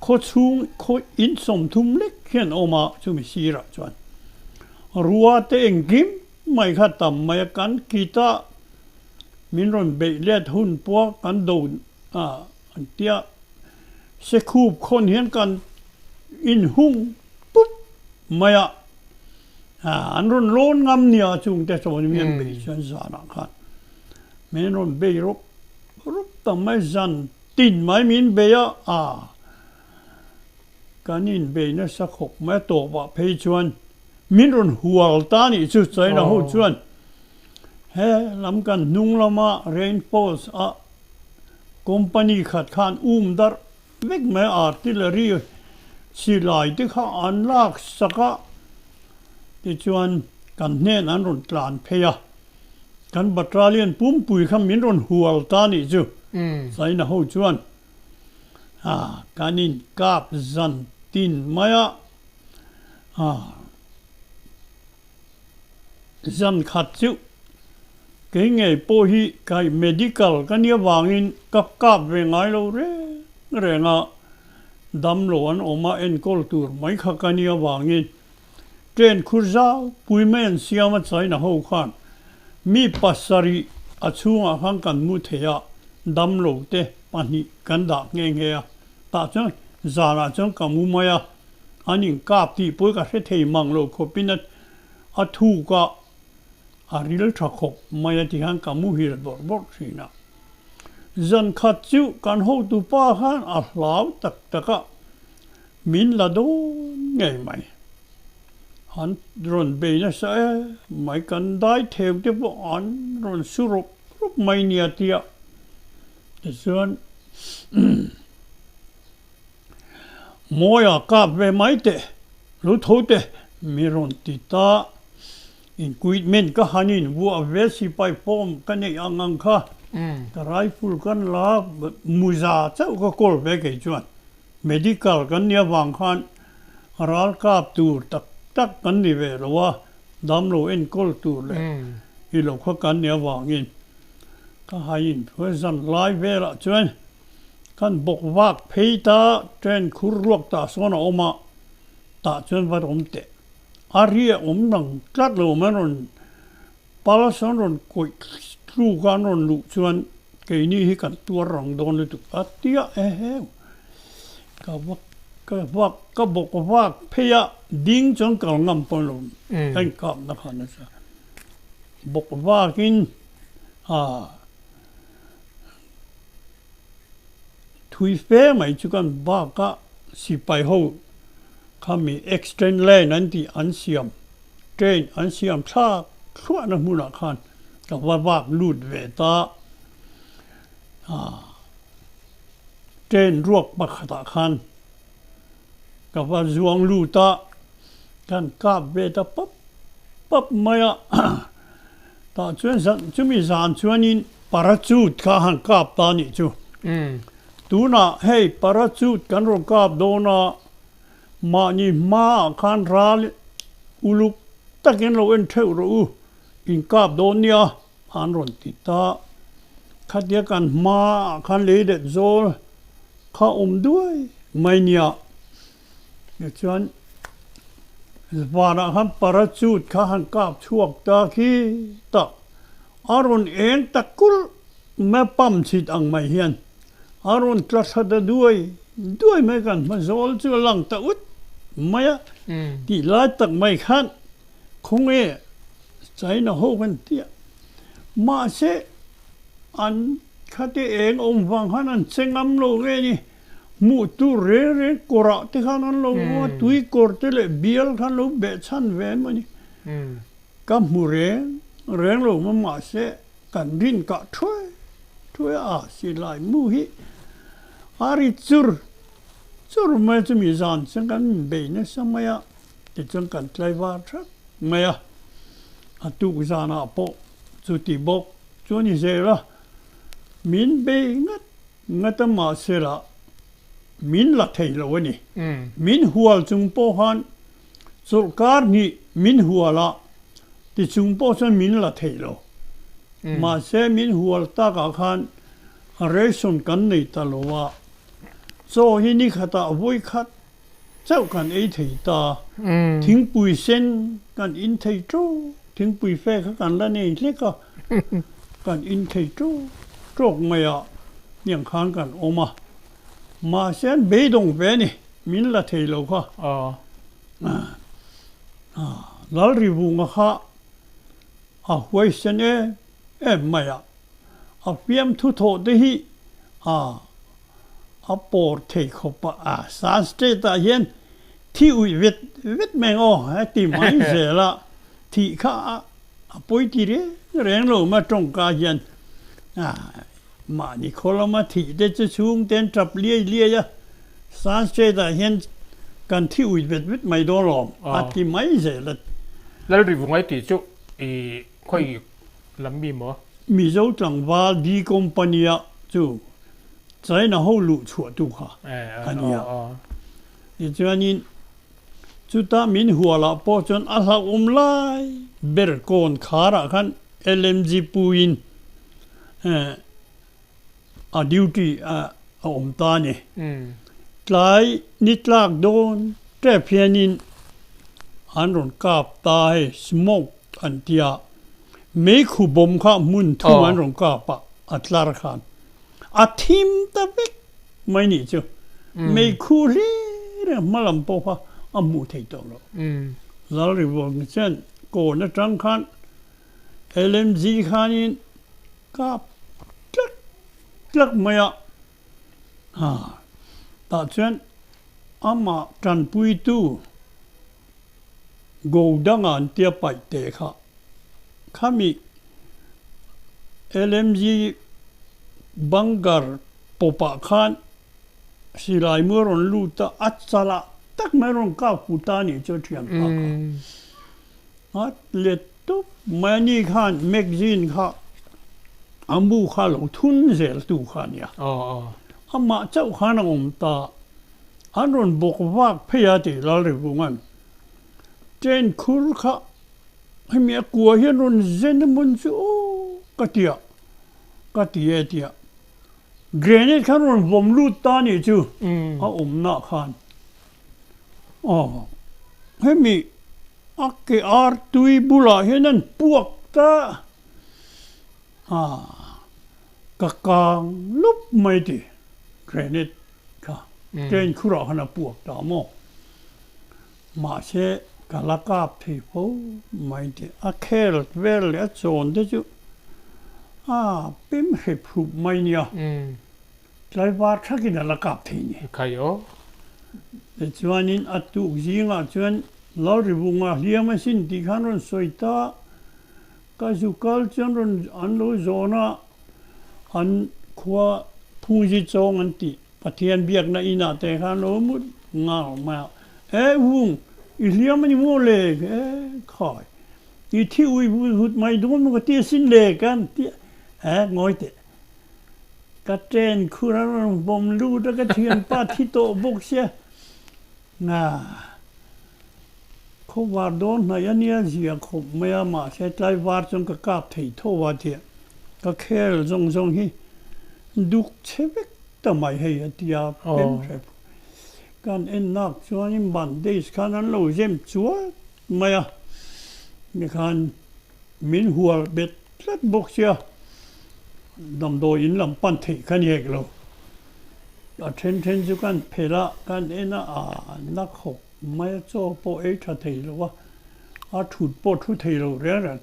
khaw chhung khaw in 30 lek hian a awm a, chumi sirah chuan rua te engkim mai kha tam mai a, kan kita min rawn beih let hun pawh kan do a an tia sekhup khawn hian kan inhung pup mai a, an rawn lawn ngam nia chungte chuan min an beih chuan zanah khan min rawn bei rawp rawp ta mai zan tin mai min bei a, a kan inbei nasa khawp mai a tawpah phei chuan min rawn hual ta nih chu China ho chuan he lam kan hnung lama rainforest a company khat khan um darh vek mai a artillery silai te kha an lak sak a tichuan kan hnen an rawn tlan phei a. Kan battalion pumpui kha min rawn hual ta nih chu China ho chuan kan in kap zan tin mai a, zan khat chu kei ngei pawh hi kai medical ka nia vangin ka kap ve ngai lo reng reng a, damlo an awm a enkawl tur mai kha ka nia vangin Train khur zau pui mai an siam a China ho khan mi pasarih a chhungah khan kan mu thei a, damlo te pahnih kan dah nghe nghe a. Tah chuan zanah chuan ka mu mai a, an inkap tih pawh ka hre thei mang lo khawpin a thuk a, a ril tha khawp mai a ti khan ka muhil bawrh bawrh thin a. Zan khat chu kan hotu pa khan a hlau tak tak a, min la dawn ngei mai. An rawn bei nasa e mai, kan dai theu te pawh an rawn su rawp rawp mai nia tia. Tichuan Mawia kap ve mai teh, lo tho teh mi rawn ti ta. Equipment ka han in vuah ve sipai form ka neih ang ang kha ka rifle kan la muza chauh ka kawl ve kei chuan medical kan nih avang khan ral kap tur tak tak kan ni ve lo a, damlo enkawl tur leh i lo kha kan nih avangin ka han in phuai zan lai velah chuan kan bawk vak phei ta train khur ruak tah sawn a awm a tah chuan va awm teh. A riah awm dang tlat lo awm an rawn pulse an rawn kawih tluk a an rawn luh chuan keini hi kan tuar rang dawn lutuk a tia eheu ka va ka vak ka bawk vak phei a ding chuan kal ngam pawn lo ka inkap na kha nasa bawk vakin ah thui fe mai chu kan bak a sipai ho. Khami extend lane an tih an siam, train an siam thlak thluahna hmunah khan ka va vak lut ve ta. Train ruak pakhatah khan ka va zuang lut a, kan kap ve ta pap pap mai a. Tah chuan zan chumi zan chuanin parachute kha han kap ta a nih chu. Tunah hei parachute kan rawn kap dawn a. Mahni hmaah khan ral uluk takin lo en theuh rawh u, inkap dawn nia an rawn ti ta. Khatia kan hmaah khan lei let zawl kha awm duai mai nia. Tichuan vanah khan parachute kha han kap chhuak ta khi ta a rawn eng ta kulh mai a, pump chhit ang mai hian. A rawn tla thla ta duai duai mai kan hma zawl chu a lang ta ut mai a, tih lai tak mai khan khawnge China ho kan ti a, mahse an khate eng awm vang khan an che ngam lo nge ni, hmuh tur reng reng kawrah te khan an lo awm a, tui kawr te leh bial khan lo beh chhan ve emaw ni, ka hmu reng reng lo maw mahse. Kan rin kah thuai thuai a, silai mu hi a ri chur chur mai a, chumi zan chuan kan inbei nasa mai a, tichuan kan tlaivar thak mai a, a tuk zanah pawh chuti bawk chu a ni zel a, min bei ngat ngat a mahsela min la thei lo a ni, min hual chung pawh khan Chawlhkar hnih min hual a, tichung pawh chuan min la thei lo. Mahse min hual takah khan ration kan nei ta lo a, chaw hi ni khatah vawi khat chauh kan ei thei ta. Thingpui sen kan in thei tawk, thingpui fe kha kan la nei hlek a, kan in thei tawk tawk mai a, hniang khan kan awm a. Mahse an beidawng ve a ni. Min la thei lo kha. Lalrivunga kha a huaisen em em mai a, a fiamthu thawh te hi a pawr thei khawp a, a Shan State ah hian thi uih vet vet mai ang aw heti mai zel a, thih kha a pawi ti reng reng lo mai tawngka hian Mahni khaw lama thih te chu chhungte an tap liai liai a, Sunset ah hian kan thi uit vet vet mai dawn lawm a ti mai zel a. Lalrivungai tih chu i khawi lam mi maw? Mizo tlangval D Company a chu China ho luh chhuah tu kha a nia. Tichuanin chuta min hualah pawh chuan a hlauhawm lai ber kawn kharah khan LMG puiin a duty a awm ta a ni. Tlai ni tlak dawn tep hianin an rawn kap ta hei smoke an tia meikhu bawm kha hmun thum an rawn kap a, a tlar khan a thim ta vek mai nih chu. Meikhu hlir a hma lam pawh kha a hmuh theih tawh lo. Lalrivuang chuan kawn atang khan LMG khanin kap tlak tlak mai a, tah chuan amah tanpuitu Go danga an tia paih teh kha khami LMG bunker pawpah khan silai mu a rawn lut a, a chalah tak mai a rawn kap hu ta a nih chu a thian pa kha. A let tawp mai a ni khan magazine kha a mu kha lo thun zel tu kha a nia. Amah chauh khan a awm ta. An rawn bawk vak phei a tih Lalrivunga'n train khur kha hemi a kua hian rawn zen a mawn chu aw ka ti a, ka ti e ti a. Grenade khan rawn vawm lut ta a nih chu a awmnaah khan. Aw hemi a ke ar tui bulah hian an puak ta a, ka kang lup mai ti grenade kha train khurah khan a puak ta maw. Mahse ka la kap thei fo mai ti a khel vel leh a chawn te chu a pem hrep hrup mai nia. Tlaivar thakin a la kap thei ni. Khai aw. Tichuanin a tuk zingah chuan Lalrivunga hliam asin tih khan rawn sawi ta. Ka zu kal chuan rawn an lo zawn a, an khua Phungzi Chawng an tih Pathian biakna inah te khan lo mut ngar mai a. E Vung, i hliam a ni maw le? E khai, i thi ui vut mai dawn maw ka ti asin le ka han ti a. E ngawi teh. Ka train khur a rawn vawm lut a, ka thianpa thi tawh bawk sia. Nga. Khawvar dawn hnaih a nia zia khawp mai a, mahse tlaivar chuan ka kap thei tho a tih ka khel zawng zawng hi duk chhe vek ta mai hei a ti a, pem hrep kan en nak chuanin bandage khan an lo zem chuat mai a, nikhan min hual bet tlat bawk sia, damdawi in lam pan theih kha ni hek lo, a then then chu kan phelh a, kan en a, aa na khawp. Mai a chaw pawh ei tha thei lo a, a thut pawh thu thei lo reng reng.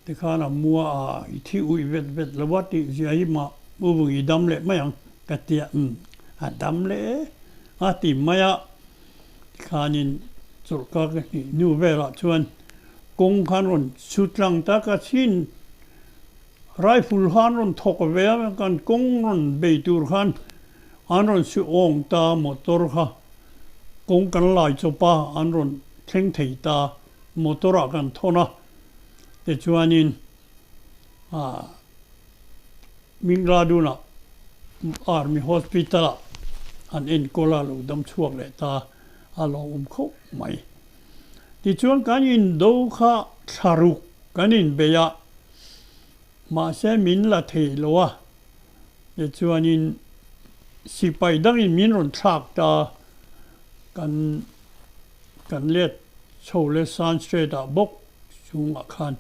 Tikhan a mua a, i thi uih vet vet lo a tih zia hi mah u vung i dam leh mai ang ka ti a, umm a dam leh e a ti mai a. Tikhanin chawlhkar ka hnih hnu velah chuan kawng khan rawn chhu tlang tak a chin rifle khan rawn thawk ve a, kan kawng rawn bei tur khan an rawn si awng ta motor kha. Kawng kan lai chawp a, an rawn thleng thei ta, motor ah kan thawn a, tichuanin ah Mingladun ah Army Hospital ah an enkawl a, lo dam chhuak leh ta, a lo awm khawp mai. Tichuan kan indo kha thlaruk kan inbei a, mahse min la thei lo a, Tichuanin sipai dangin min rawn thlak ta, kan kan let chho leh Shan State ah bawk chungah khan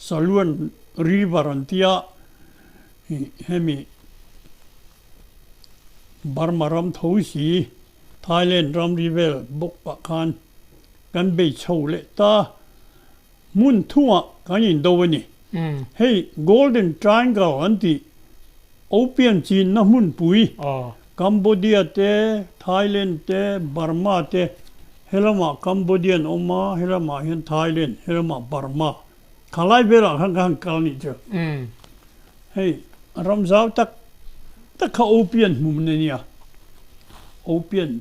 Saluan River an tia hemi Burma ram tho si Thailand ramri vel bawk ah khan kan bei chho leh ta. Hmun thungah kan indo a ni. Hei Golden Triangle an tih opium chinna hmunpui Cambodia te, Thailand te, Burma te, helamah Cambodia an awm a, helamah hian Thailand, helamah Burma. Khalai velah khan ka han kal nih chu. Hei ram zau tak tak kha opium hmun a nia. Opium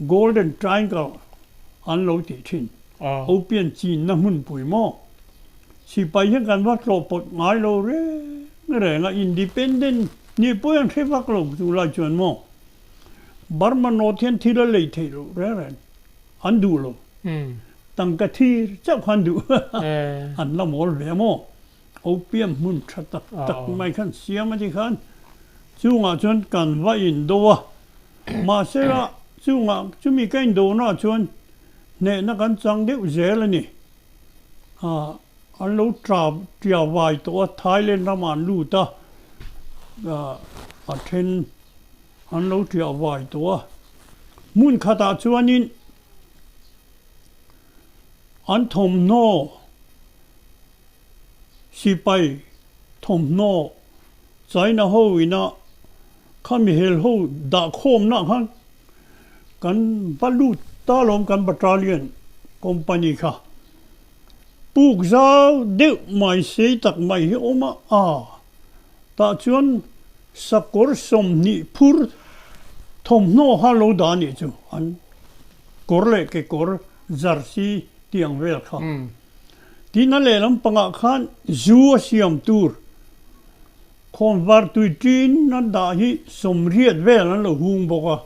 Golden Triangle an lo tih thin. Opian chinna hmunpui maw? Sipai hian kan va tlawh pawt ngai lo reng reng a, independent nih pawh hian hre vak lo chu lai chuan maw? Burma North hian thil a lei theih loh reng reng, an duh lo. Tangka thir chauh kha an duh, an la mawl ve maw? Opium hmun tha tak tak mai khan siam a ti khan chungah chuan kan va indo a, mahsela chungah chumi ka indona chuan Hnehna kan chang deuh zel a ni. An lo tap tia vai tawh a, Thailand ramah an lut a, a then an lo ṭiah vai tawh a. Hmun khatah chuanin an thawmhnaw, sipai thawmhnaw China ho ina khami hel ho dah khawmna khan kan va lut ta lawm kan battalion company kha. Puk zau deuh mai sei tak mai hi awm a, a tah chuan sakawr 20 phur thawmhnaw kha lo dah a nih chu, an kawr leh kekawr jersey tih ang vel kha. Tin a lehlam pangah khan zu a siam tur khawnvar tui ṭin a dah hi 80 vel an lo hung bawk a,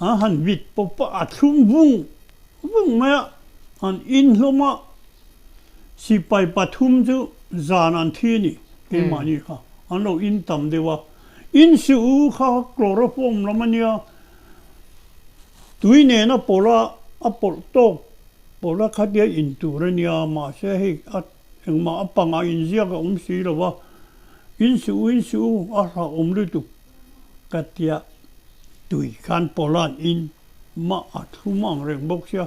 an han vit pawp a, a thlum vung vung mai a, an in hlawm a, sipai pathum chu zan an thi a ni keimahni kha, an lo in tam deuh a, in suh u kha chloroform lam a nia, tui nena pawlh a, a pawlh tawk Pawla khatia in tur a nia, mahse hei a engmah a pangah inziak a awm si lo va, in suh u, in suh u, a hlauhawm lutuk ka tia tui khan Pawla'n in mah a thlum ang reng bawk sia.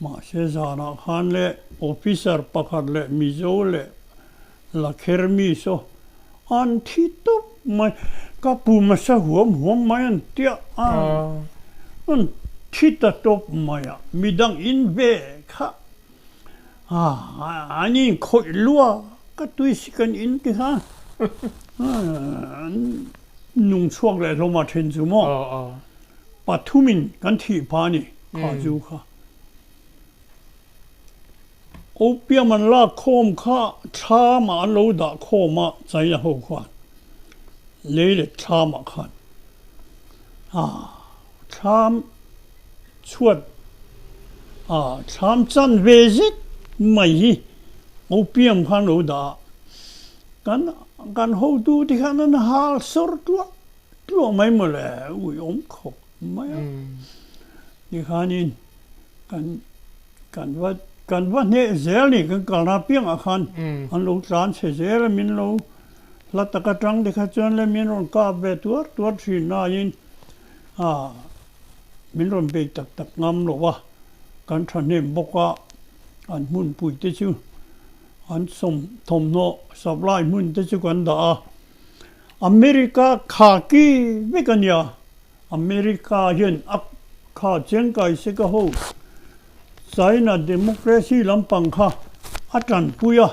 Mahse zanah khan leh officer pakhat leh Mizo leh Lakher mi saw an thi tawp mai, ka pu hmasa huam huam mai an tia a, an thi ta tawp mai a, midang in ve kha a an in khawih lua ka tui si kan in ti kha an nung chhuak leh hlawm a then chu maw pathumin kan thih pha a ni kha chu kha. Opium an lak khawm kha thlamah an lo dah khawm a, China ho khuan lei leh thlamah khan ah thlam chhuat ah thlam chan ve zet mai hi opium kha an lo dah a, kan kan hotu te khan an hal sawr tluah tluah mai mawle ui awm khawp mai a, tikhanin kan Kan va kan va hneh zel ni kan kalna piangah khan an lo tlan chhe zel a, min lo hla tak atang te kha chuan le min rawn kap ve tuar tuar thin laiin ah min rawn bei tak tak ngam lo a, kan thahnem bawk a, an hmunpui te chu an sawm thawmhnaw supply hmun te chu kan dah a, America khaki vek a nia. America hian a kha Chiang Kai-shek a ho China democracy lampang kha a tanpui a,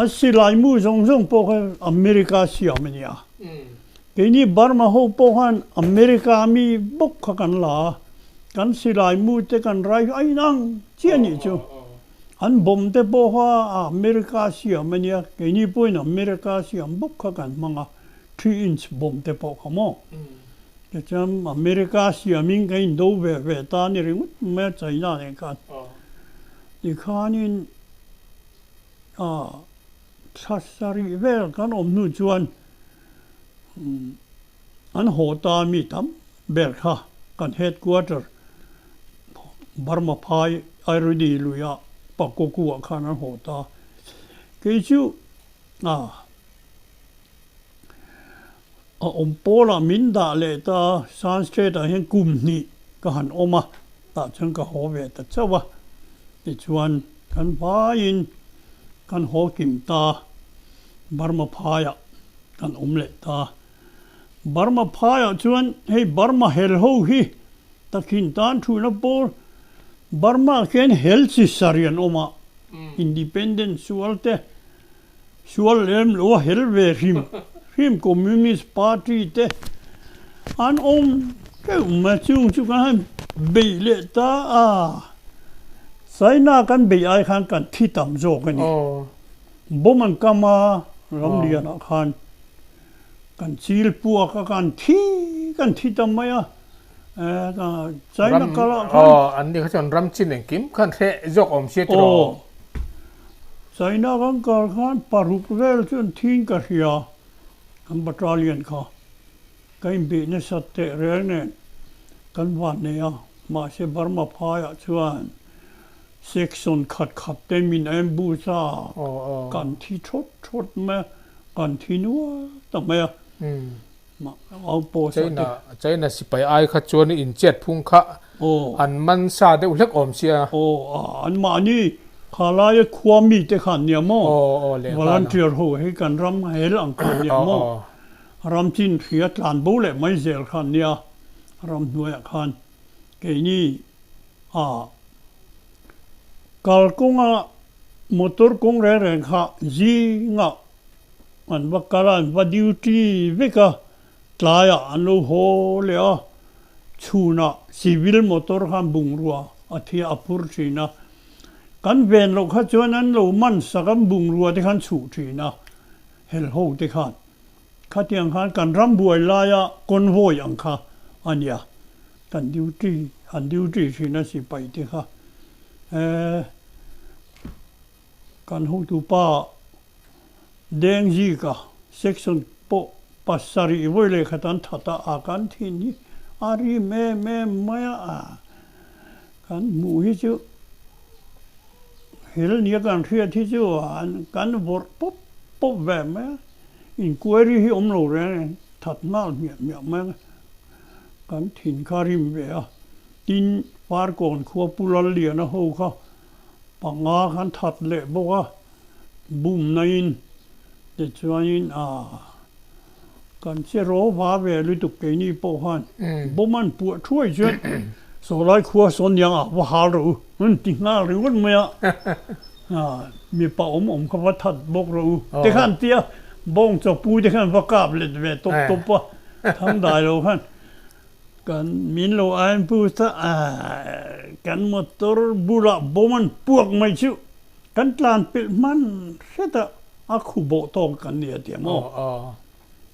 a silai mu zawng zawng pawh kha America siam a nia. Keini Burma ho pawh khan America mi bawk kha kan la a, kan silai mu te kan rai a inang chiah a nih chu. An bomb te pawh kha America siam a nia, keini pawhin America siam bawk kha kan hmang a. 3 inch bomb te pawh kha maw? Tichuan America siamin ka indo ve ve ta a ni ringawt mai a China nen khan. Tikhanin ah thla sarih vel kan awm hnu chuan an haw ta mi tam ber kha kan headquarter Burma phai Airudi luiah Pakkoku ah khan an haw ta. Kei chu ah A awm pawlah min dah leh ta a, Shan State ah hian kum hnih ka han awm a, tah chuan ka haw ve ta chauh a. Tichuan kan vaiin kan haw kim ta, Burma phaiah kan awm leh ta. Burma phaiah chuan hei Burma hel ho hi takhin tan thuhna pawl Burma ah khian hel chi sarih an awm a, Independent sual te, Sual lem lo a hel ve hrim hrim Communist Party te an awm teuh mai chung chu kan han beih leh ta a, China kan beih ai khan kan thi tam zawk a ni. Bomb an kam a ramlianah khan kan chil puak a kan thi kan thi tam mai a. China kal ah khan. Aw an ni kha chuan ram chin engkim khan hreh zawk awm sia tiraw. Aw China kan kal khan paruk vel chuan thin ka hria kan battalion kha ka inbih nasat teh reng nen kan van nei a mahse Burma phai ah chuan section khat khat te min ambush a kan thi thawt thawt mai a kan thi nual ta mai a. Outpost ah te. China China sipai ai kha chuan inchiat phung kha an man sa deuh hlek awm sia. Aw a an mahni kha laia khua mi te khan nia maw? Volunteer ho hei kan ram hel ang khan nia maw? Ram chin hria tlan bo leh mai zel khan nia ramhnuaiah khan keini a kalkawnga motor kawng reng reng kha zingah An va kal a, an va duty vek a, tlaiah an lo haw leh a, chhunah civil motor khan bungrua a thi a phur thin a, kan ven loh kha chuan an lo man sak a, bungrua te khan chhuh thin a, hel ho te khan. Khatiang khan kan ram buai laia convoy ang kha a nia, kan duty, an duty thin a sipai te kha. Eeh. Kan hotupa Dengzika section pawh pasarih vawi leh khat an that a, a kan thin hi a rim em em mai a, kan hmuh hi chu hel nia kan hriat hi chu kan vawrh pawp pawp ve mai a, inquiry hi awm lo reng reng that nghal hmiah hmiah mai a, kan thin kha rim ve a, tin Farkawn khua Pu Lalliana ho kha Panga khan that leh bawk a, bum naiin tichuanin aa kan che ro va ve lutuk keini pawh khan bawm an puah thuai chuan sawlai khua sawn niang ah va hal rawh u an ti nghal ringawt mai a, aa mipa awm awm kha va that bawk rawh u te khan tia bawng chawpu te khan va kap let ve tawp tawp a, thangdai lo khan. Kan min lo ain pu ta kan motor bulah bawm an puak mai chu kan tlan pelh hman hret a, a khu bawh tawk kan ni a ti maw?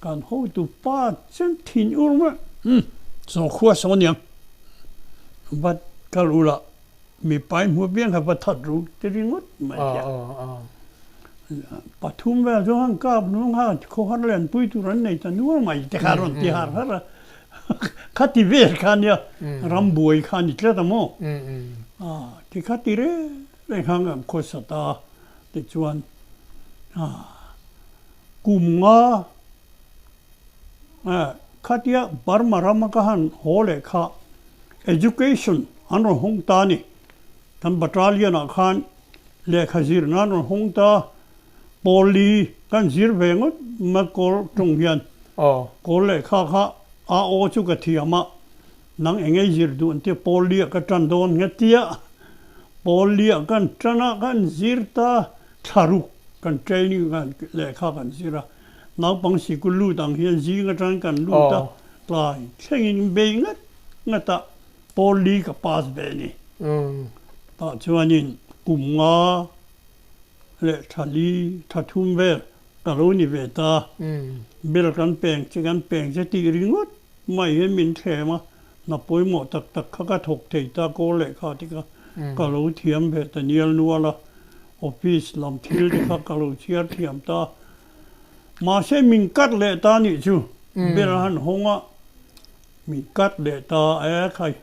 Kan hotu pa chuan thin ur mai umm saw khua saw niang va kal ula mipa in hmu piang kha va that ru ti ringawt mai a tia. Pathum vel chu han kap nung ha khawhar lenpui tur an nei ta nual mai te kha rawn ti har har a. Kha ti vel kha nia ram buai kha ni tlat a maw? A ti kha ti reng reng khan kan khawsa ta tichuan kum nga khatia Burma rama ka han haw leh kha education an rawn hawng ta a ni. Kan battalion ah khan lehkha zir nan rawn hawng ta. Pawli kan zir ve ngawt mai kawl tung hian kawl lehkha kha a aw chu ka thiam a, nang eng ei zir duh an tia Pawli ah ka tan dawn nge tia Pawli ah kan tan a kan zir ta thlaruk kan training kan lehkha kan zir a, naupang sikul lut ang hian zing atangin kan lut a tlai thlengin bei ngat ngat a Pawli ka pass ve a ni. Tah chuanin kum nga leh tha li tha thum vel ka lo ni ve ta. Bel kan peng che kan peng che tih ringawt mai hian min thlem a, hna pawimawh tak tak kha ka thawk thei ta kawl lehkha te kha ka lo thiam ve ta nial nual a, office lam thil te kha ka lo chhiar thiam ta. Mahse min cut leh ta nih chu bel a han hawng a, min cut leh ta e khai.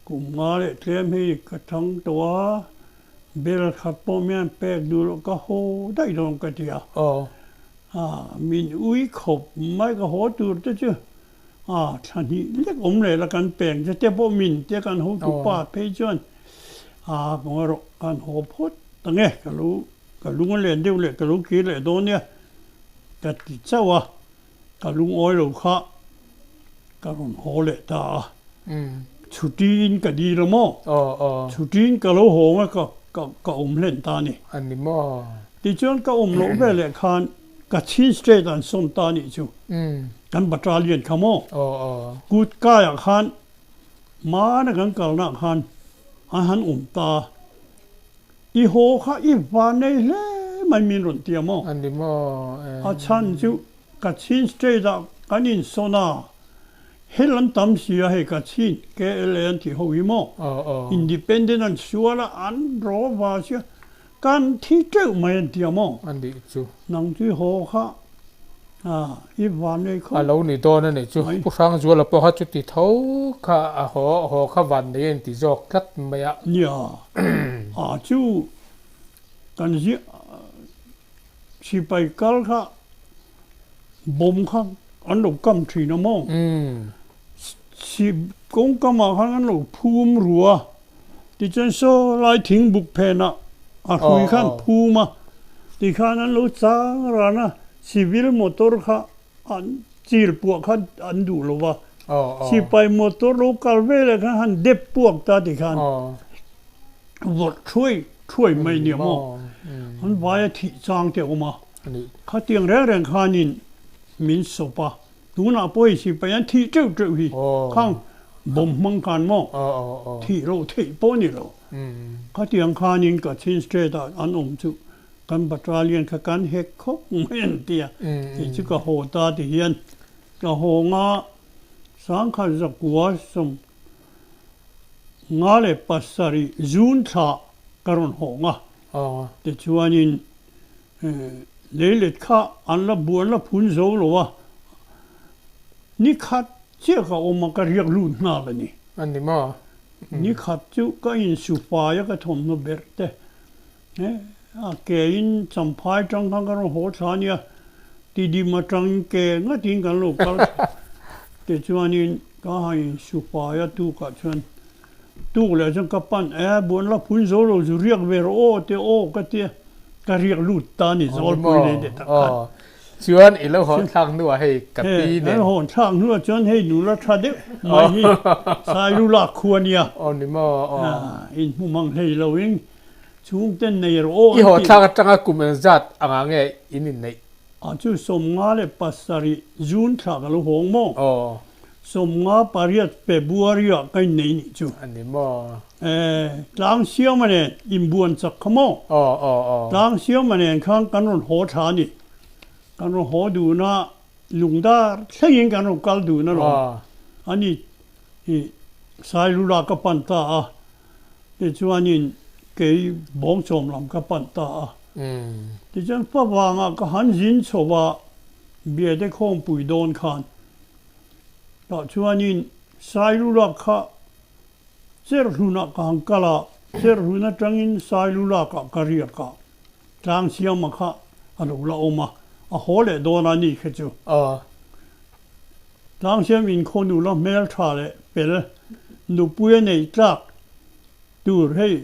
Kum nga leh tlem hi ka thang tawh a, bel khat pawh mian pek duh loh ka haw daih dawn ka ti a. Min ui khawp mai ka haw tur te chu thla hnih lek awm leh la kan peng che te pawh min te kan hotu pa phei chuan ka ngawi rawh kan haw phawt ta nge ka lo ka lung a len deuh leh ka lo kir leh dawn nia ka ti chauh a. Ka lungawi lo kha ka rawn haw leh ta a, chhutiin ka dil a maw? Chhutiin ka lo haw ang a, ka ka awm hlen ta a ni. A ni maw? Tichuan ka awm loh ve leh khan Kachin State an sawn ta a nih chu. Kan battalion kha maw? Kut kaiah khan hmana kan kalnaah khan an han awm ta a. I haw kha i van nei hle mai min rawn ti a maw? A ni maw? A chhan chu Kachin State ah kan insawn a, hel an tam si a hei Kachin, KLA an tih ho hi maw? Independent an sual a, an raw va sia, kan thi teuh mai an ti a maw? A nih chu. Nang chu i haw kha i van nei khawp. A lo ni dawn a nih chu. Pu Hrangzuala pawh kha chuti tho kha a haw haw kha van nei a inti zawk tlat mai a. Nia, a chu kan ziah sipai kal kha bomb kha an lo kam thin a maw? Chhip kawngkamah khan an lo phum ru a, tichuan saw lai thingbuk phenah a hrui khan phum a, tikhan an lo chang ran a, civil motor kha an chil puah kha an duh lo va, sipai motor lo kal veleh khan han dep puak ta tikhan vawrh thuai thuai mai nia maw, an vaia thih chang te a awm a, khatiang reng reng khanin min sawp a. Tunah pawh hei sipai an thih teuh teuh hi khang bomb hmang khan maw thih loh theih pawh ni lo. Khatiang khanin Kachin State ah an awm chu kan battalion kha kan hek khawp mai an ti a, kei chu ka haw ta ti hian ka haw nga sangkhat zakua 57 June thla ka rawn haw nga tichuanin Leilet kha an la buan la phun zo lo a, ni khat chiah ka awm a, ka riak lut nghal a ni. A ni maw? Ni khat chu ka insu fai a, ka thawmhnaw ber te a ke in champhai tang khan ka rawn haw thla a nia, tidim atangin ke ngatin kan lo kal thla. Tichuanin ka han insu fai a tukah chuan Tuk leh chuan ka pan e, buan la phun zo lo zu riak ve rawh aw te aw ka tia, ka riak lut ta a ni Zawlpui lei leh tak khan. Chuan i lo hawn thlak hnuah hei ka pi nen. Hei hawn thlak hnuah chuan hei nula tha deuh mai hi Sailu lak khu a nia. Aw ni maw aw. In hmu mang hlei lo in chhungten nei rawh aw an ti. I hawn thlak atanga kum engzat angah nge in inneih? A chu 57 June thla ka lo hawng maw? Aw. 58 February ah ka inneih nih chu. A ni maw? E, tlang siama nen inbuan chak kha maw? Aw, aw, aw. Tlang siama nen khan kan rawn haw tha a ni. Kan rawn haw dun a, lungdar thlengin kan rawn kal dun alawm. Aw. A ni, i Sailula ka pan ta a, tichuanin kei Bawngchawm lam ka pan ta a. Tichuan favangah ka han zin chho a, Biate khawmpui dawn khan. Tah chuanin Sailulak kha Cherhlunah ka han kal a, Cherhlun atangin Sailulakah ka riak a, Tlangsiama kha a lo la awm a, a haw leh dawn a ni kha chu. Tlangsiam inkhaw nula hmeltha leh fel nupui a neih tlak tur hei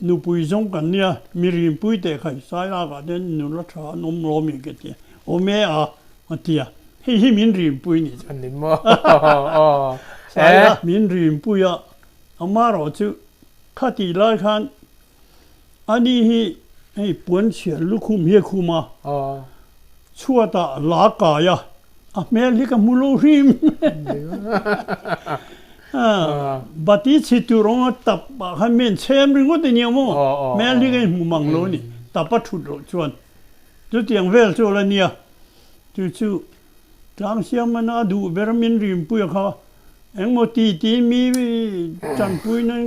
nupui zawng kan nia, mi rinpui teh kha Sailakah te nula tha an awm lawm i ka ti a, awm e a, a ti a. Hei hi min rinpui ni chu. A ni maw? Aw. Saila min rinpui a, amarawh chu khatih lai khan ani hi hei puanchhiar lukhum hi a khum a, chhuatah la kai a, a hmel hi ka hmu lo hrim. Bati chhi tur awnga tap ah khan mi an chhem ringawt a nia maw? Hmel hi ka inhmu mang lo a ni, tap a thut loh chuan. Chutiang vel chu a la nia. Chu chu Tlangsiamana a duh ber min rinpui a kha engmaw ti tiin mi tanpui nan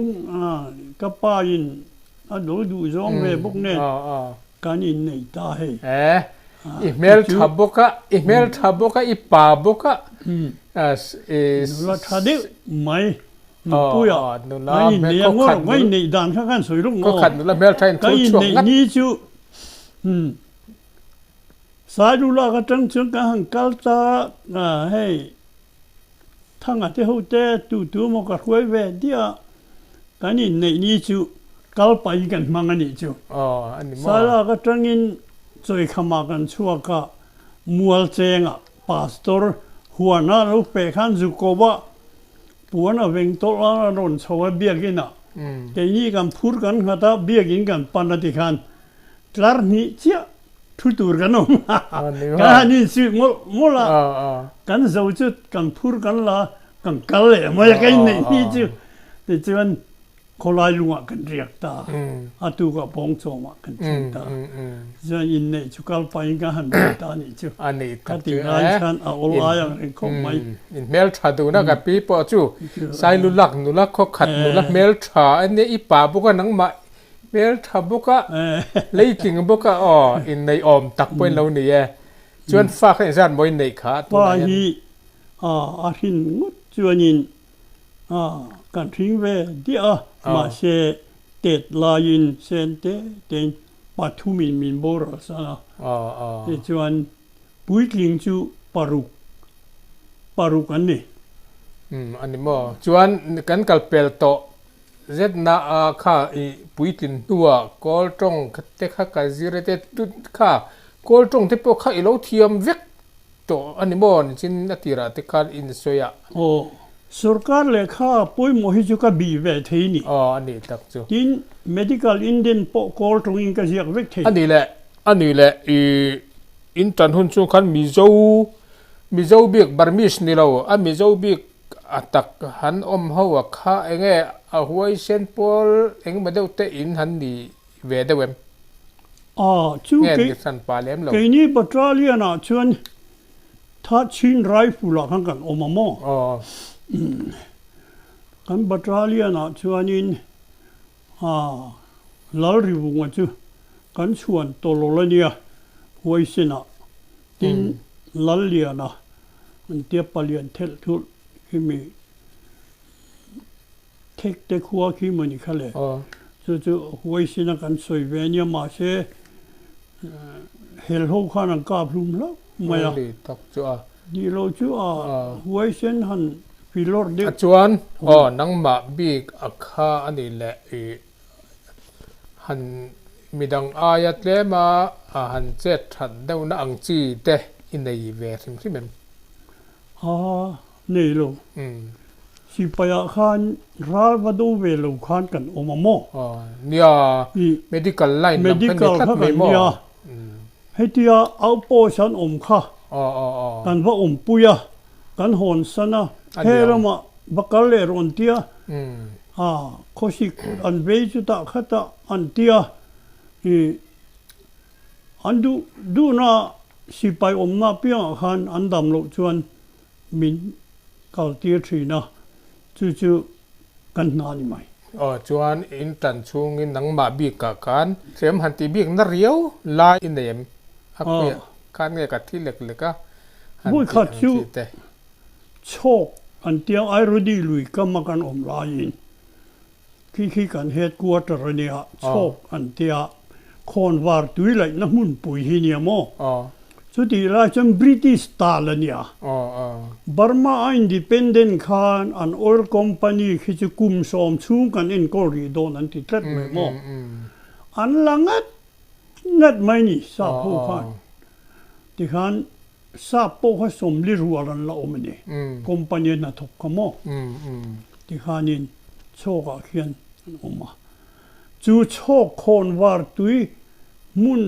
ka pa in a lo duh zawng ve bawk nen kan innei ta hei. E, i hmel tha bawk a, i hmel tha bawk a, i pa bawk a. Nula tha deuh mai nupui a kan innei a ngawr ka inneih dan kha kan sawi lawk maw? Ka inneih ni chu Sailulak atang chuan kan han kal ta a, hei Thanga te ho te tu tu emaw ka hruai ve diah a, kan inneih ni chu kal pahin kan hmang a nih chu. Sailulak atangin Chawikhamah kan chhuak a, Mualchengah Pastor huana lo feh khan zu ko a, puan a veng tawlh a, a rawn chho a biakinah keini kan phur kan nghat a, biakin kan pan a ti khan tlar hnih chiah Thu tur kan awm a, kan han insuih mawlh mawlh a, kan zo chu kan phur kan la, kan kal leh mai a, ka inneih hni chu. Tichuan khawlai lungah kan riak ta a, a tukah Bawngchawmah kan thleng ta a. Tichuan inneih chu kal pahin kan han bei ta a nih chu. Ka tih lai khan a awl ai ang reng khawp mai. In hmeltha duhna ka pi pawh chu Sailulak nula khawkhat nula hmeltha a nia, i pa bawk a nangmah Hmel tha bawk a, leitling bawk a, aw inneih awm tak pawh in lo ni e. Chuan fa kha inzat maw inneih kha tunah hian? Fa hi a hrin ngawt chuanin kan hring ve diah a, mahse tet laiin sen te tein pathumin min boral san a. Tichuan puitling chu paruk. paruk an ni. Umm a ni maw? Chuan kan kal pel tawh zetna a kha i puitlin hnuah kawl tawng te kha ka zir e te kha kawl tawng te pawh kha i lo thiam vek tawh a ni maw? Nichin a tirah te khan i insawi a. Aw, sorkar lehkha pawimawh hi chu ka bih ve thei ni. Aw a nih tak chu. Tin, medical indent pawh kawl tawngin ka ziak vek thei. A nih leh, a nih leh i in tan hun chung khan Mizo, Mizo bik Burmese ni lo, a Mizo bik a tak han awm ho a kha enge a huaisen pawl engemaw deuh te in han ni ve deuh em? A, chu Nge kei, ni hran pa lem lo. keini battalion ah chuan Thachin Rifle ah khan kan awm a maw? Aw. Kan battalion ah chuanin a Lalrivunga chu kan chhuan tawlawl a nia, huaisen ah. Tin, Lalliana an tia palian thelh thulh khi mi Thek te khua khi maw ni kha le. Chu chu huaisin a kan sawi ve ania mahse hel ho khan an kap hlum hlauh mai a. Ni lo chu a huaisen han filawr deuh. A chuan aw nangmah bik a kha a nih leh i han midang aia tlem a han chet that deuhna ang chi te i nei ve hrim hrim em? A nei lo. Sipai ah khan ral va do ve lo khan kan awm a maw? Nia, medical line lam kha ni tlat mai maw? Nia, hetia outpost an awm kha kan va awmpui a, kan hawn san a, he ramah va kal leh rawn tia, khawsik an vei chutah khatah an tia, an duh duhna sipai awmna apiangah khan an dam loh chuan min kal tir thin a, chu chu kan hna a ni mai. Aw chuan in tan chhungin nangmah bikah khan hrem han tih bik na riau lai i nei em? A khuiah khan nge ka thi lek lek a han tih ang chi te. Chhawk an tia Airodi lui kam a kan awm laiin khi khi kan headquarter a nia, chhawk an tia khawnvar tui laihna hmunpui hi nia maw? Chutih lai chuan British tal a nia. Burma a independent khan an oil company khi chu kum 10 chhung kan enkawl rih dawn an ti tlat mai maw? An la ngat ngat mai ni sap ho khan. Tikhan sap pawh kha 40 rual an la awm a ni. Company a hnathawk kha maw? Tikhanin chhawkah khian an awm a. Chu chhawk khawn var tui hmun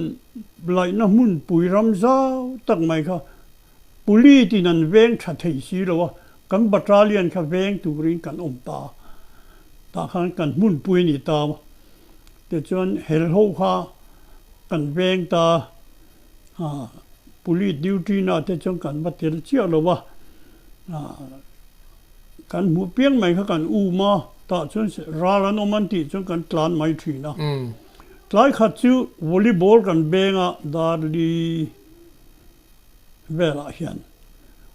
laihna hmunpui ram zau tak mai kha Police in an veng tha thei si lo a, kan battalion kha veng turin kan awm ta a, tah khan kan hmunpui a ni ta a, tichuan helho kha kan veng ta a, Police duty na te chuan kan va tel chiah lo a, Kan hmuh piang mai kha kan um a, tah chuan ral an awm an tih chuan kan tlan mai thin a. Tlai khat chu volleyball kan beng a, Darli velah hian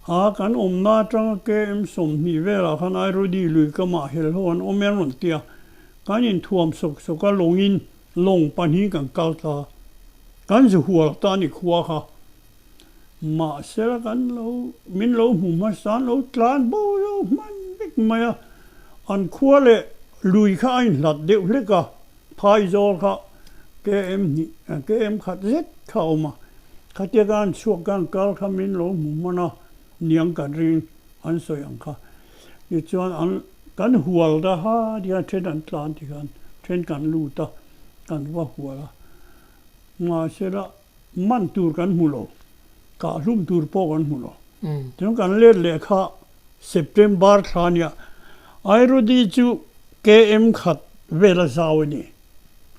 a kan awmna atanga KM 20 velah khan Airodi lui kamah helho an awm e an rawn ti a, kan inthuam sawk sawk a, lawngin lawng pahnih kan kal ta, kan zu hual ta a ni khua kha. Mahsela kan lo, min lo hmu hmasa, an lo tlan bo zo hman vek mai a, an khua leh lui kha a inhlat deuh hlek a, phaizawl kha KM hnih, KM khat zet kha a awm a, khatia ka an chhuak ka an kal kha min lo hmu hman a, niang kan ring an sawi ang kha. Tichuan an, kan hual ta ha tikhan then an tlan tikhan then kan lut a, kan va hual a, mahsela Man tur kan hmu lo, kahhlum tur pawh kan hmu lo. Chuan kan let leh kha September thla nia Airodi chu KM khat vel a zau a ni.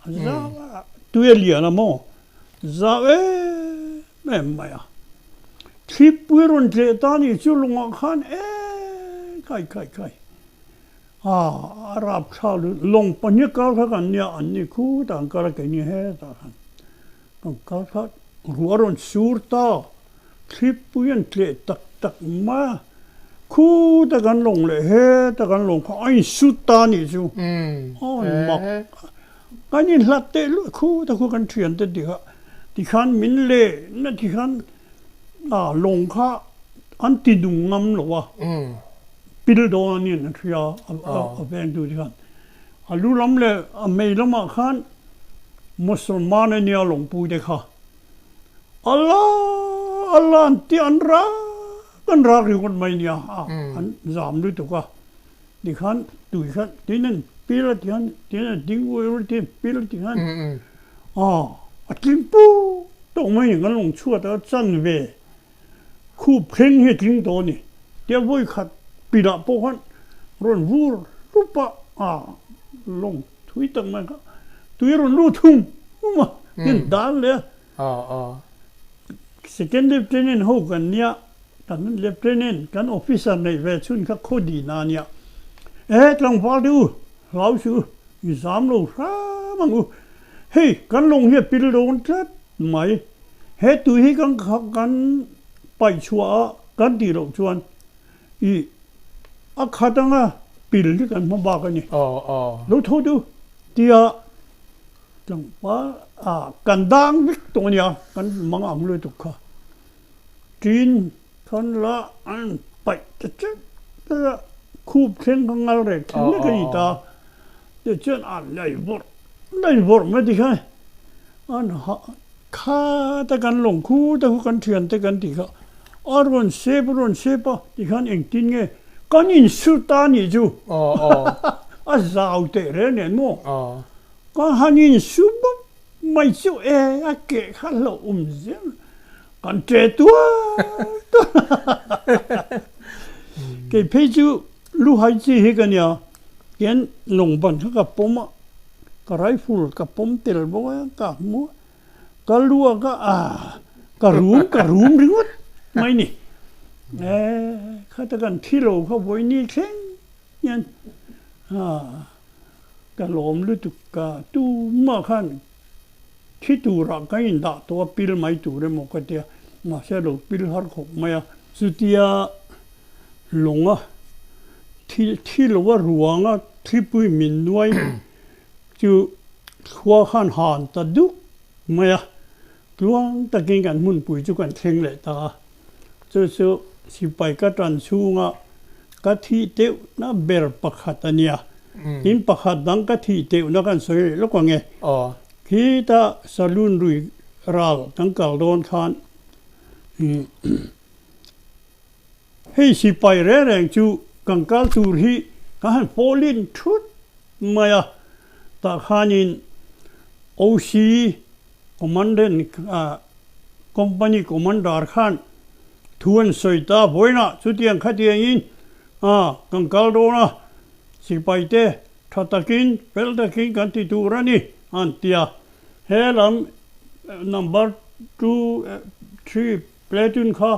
A zau a, tui a lian a maw? Zau em em mai a. Thlipui rawn tleh ta ni chu lungah khan e khai khai khai. A, a rapthlak lut. Lawng pahnih kal kha kan nia, an ni khutah an kal a, keini hetah khan. Kan kal kha ruah a rawn sur ta, thlipui an tleh tak tak mai a, khuta kan lawng leh heta kan lawng kha a insut ta a nih chu, a rawn mak a, kan inhlat teh luah khuta khu kan thian te ti kha tikhan min leh na tikhan a lawng kha. an ti nung ngam lo a, pil dawn a niin an hria a vengtu te khan. A lu lam leh a mei lamah khan Musalman a nia lawngpui te kha Allah Allah an ti an rak an rak ringawt mai nia an zam lutuk a. Tikhan tui kha tin an pil a tikhan tin a ding uai uai tin pil a tikhan a tling puk tawh mai ni kan lawng chhuat a chan ve khup thleng hi a tling tawh a ni tia vawi khat pilah pawh khan rawn vur hlup a lawng thui tak mai kha tui a rawn lut hum hum a tin dan leh a second lieutenant ho kan nia. Kan Lieutenant, kan officer neih ve chhun kha khaw dihna a nia. E, tlangval te u, hlau suh u, i zam lo hram ang u. Hei, kan lawng hi a pil dawn tlat mai. He tui hi kan kan paih chhuah a, kan tih loh chuan i a khat anga pil hi kan hma bak a ni. Lo tho te u, tia tlangval a kan dang vek tawh a nia, kan mang ang lutuk kha. Tin, khan la an paih ta chet chet a, khup thleng kha ngal rek thleng vek a ni ta. Tichuan an lei vawrh lei vawrh mai tikhan an hah khat a kan lawng khut a khu kan thian te kan tih kha a rawn sep a rawn sep a tikhan engtin nge kan insut ta a nih chu a zau teh reng nen maw ka han insut bawk mai chu e a keh kha hlauh awm zel Kan ṭe tuar tuar a. Kei phei chu luhai chi hi ka nia, hian lawngban kha ka pawm a, ka rifle ka pawm tel bawk a, ka hmu a, ka luak a, ah ka rum ka rum ringawt mai ni. E khata kan thi lo kha vawiini thleng hian ah ka lawm lutuk ka tumah khan Thi turah ka indah tawh a, pil mai tur emaw ka tia, mahse lo pil har khawp mai a. Chutia lawnga thi thi lova ruanga thlipui min nuai chu khua khan han ta duk mai a, tluang takin kan hmunpui chu kan thleng leh ta a. Chu chu sipai ka tan chhunga ka thih teuhna ber pakhat a nia. Tin pakhat dang ka thih teuhna kan sawi leh lawk ang e. Khita saloon lui ral kan kal dawn khan hei sipai reng reng chu kan kal tur hi kan han pawlin thut mai a. Tah khanin OC Commandant Company Commander khan thu an sawi ta vawiinah chutiang khatiangin kan kal dawn a, sipai te tha takin fel takin kan ti tur a ni an ti a. He lam number 2, 3 platoon kha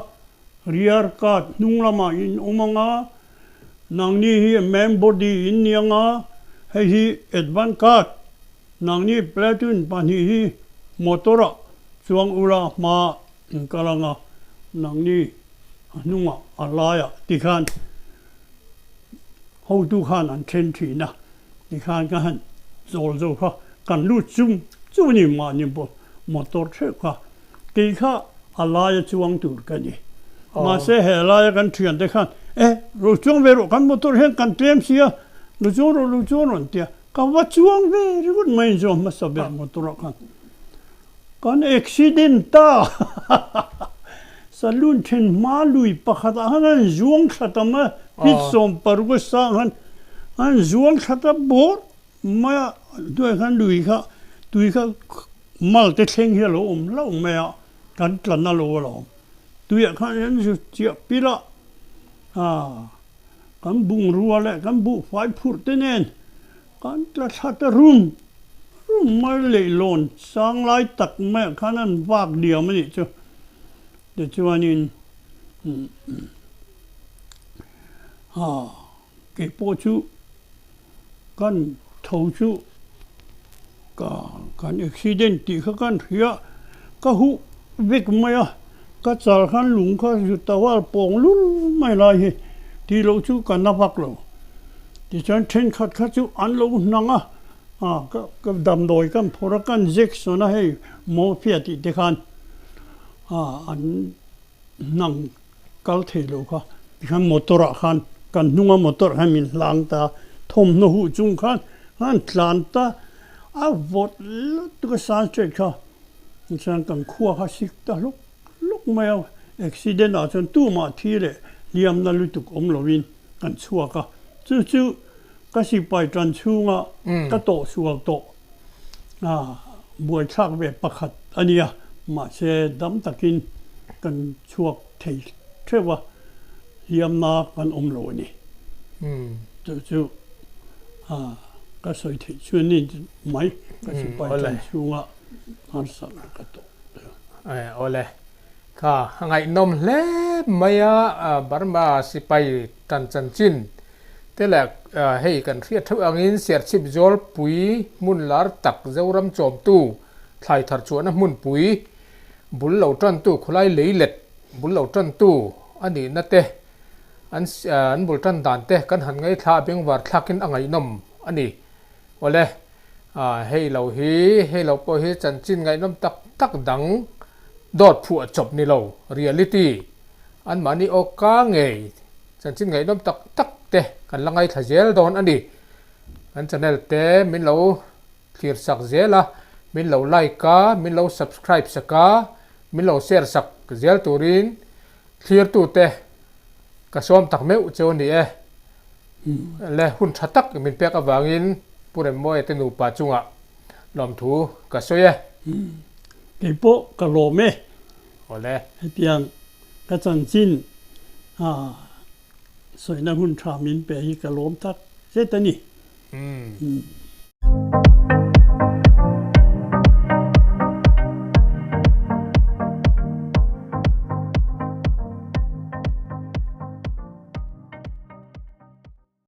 rear guard hnung lamah in awm ang a, nangni hi main body in ni ang a, hei hi advance guard Nangni platoon pahnih hi motor-ah chuang ula hma in kal ang a, nangni a hnungah a laiah tikhan hotu khan an then thin a, tikhan ka han chawl zo kha kan lut chung chu a ni mahni motor theuh kha kei kha a laia chuang tur ka ni. Mahse he laia kan thiante khan e lo chuang ve rawh kan motor hian kan tlem si a, lo chuang rawh lo chuang rawh an ti a. Ka va chuang ve ringawt mai in chu hmasa ber motor ah khan kan accident ta saloon then hma lui pakhat ah khan an zuang thla tam a feet 60 a sang khan an zuang thla ta bawr mai a hnuaiah khan lui kha tui kha mal te thleng hi a lo awm hlauh mai a kan tla na lo alawm tuiah khan an zu chiah pil a ah. Kan bungrua leh kan buhfai phurh te nen kan tla thla ta rum rum mai leihlawn sang lai tak maiah khan an vak diam a nih chu. Tichuanin ah keipawh chu kan tho chu ka kan accident tih kha kan hria ka huh vek mai a ka chal khan lung kha zu tawal pawng lul mai lai hi tih loh chu ka na vak lo tichuan thenkhat kha chu an lo hnang a ah ka ka damdawi kan phawrh a kan injection a hei morphia tih te khan ah an hnang. kal thei lo kha tikhan motor ah khan kan hnunga motor ah khan min hlang ta a, thawmhnaw huh chung khan khan tlan ta a vawt lutuk a sunstrike kha chuan kan khua kha sik ta hlawk hlawk mai a, accident ah chuan tumah thi leh hliamna lutuk awm lovin kan chhuak a, chu chu ka sipai tan chhunga ka tawh sual tawh a buaithlak ve pakhat a nia, mahse dam takin kan chhuak thei theuh a, hliamna kan awm lo a ni. Chu chu ka sawi theih chu a ni mai, ka sipai tan chhunga harsatna ka tawh. Awle, kha a ngaihnawm hle mai a, Burma sipai tan chanchin te leh hei kan hriat theuh angin Serchhip Zawlpui hmun lar tak Zoram chawmtu thlai thar chhuahna hmunpui bul lo tantu khawlai leilet bul lo tantu a nihna te an an bul tan dan te kan han ngaithla a bengvar thlakin a ngaihnawm a ni. Awle, hei lo hi hei lo pawh hi chanchin ngaihnawm tak tak dang dawt phuah chawp ni lo reality anmahni awka ngei Chanchin ngaihnawm tak tak te kan la ngaithla zel dawn a ni. Kan channel te min lo thlir sak zel a, min lo like a, min lo subscribe sak a, min lo share sak zel turin thlirtute ka sawm tak meuh cheu a ni e. Le hun tha tak min pek avangin Pu Remmawia te nupa chungah lawmthu ka sawi e. Keipawh ka lawm e. Awle. Hetiang ka chanchin a sawina hun tha min pe hi ka lawm tak zet a ni.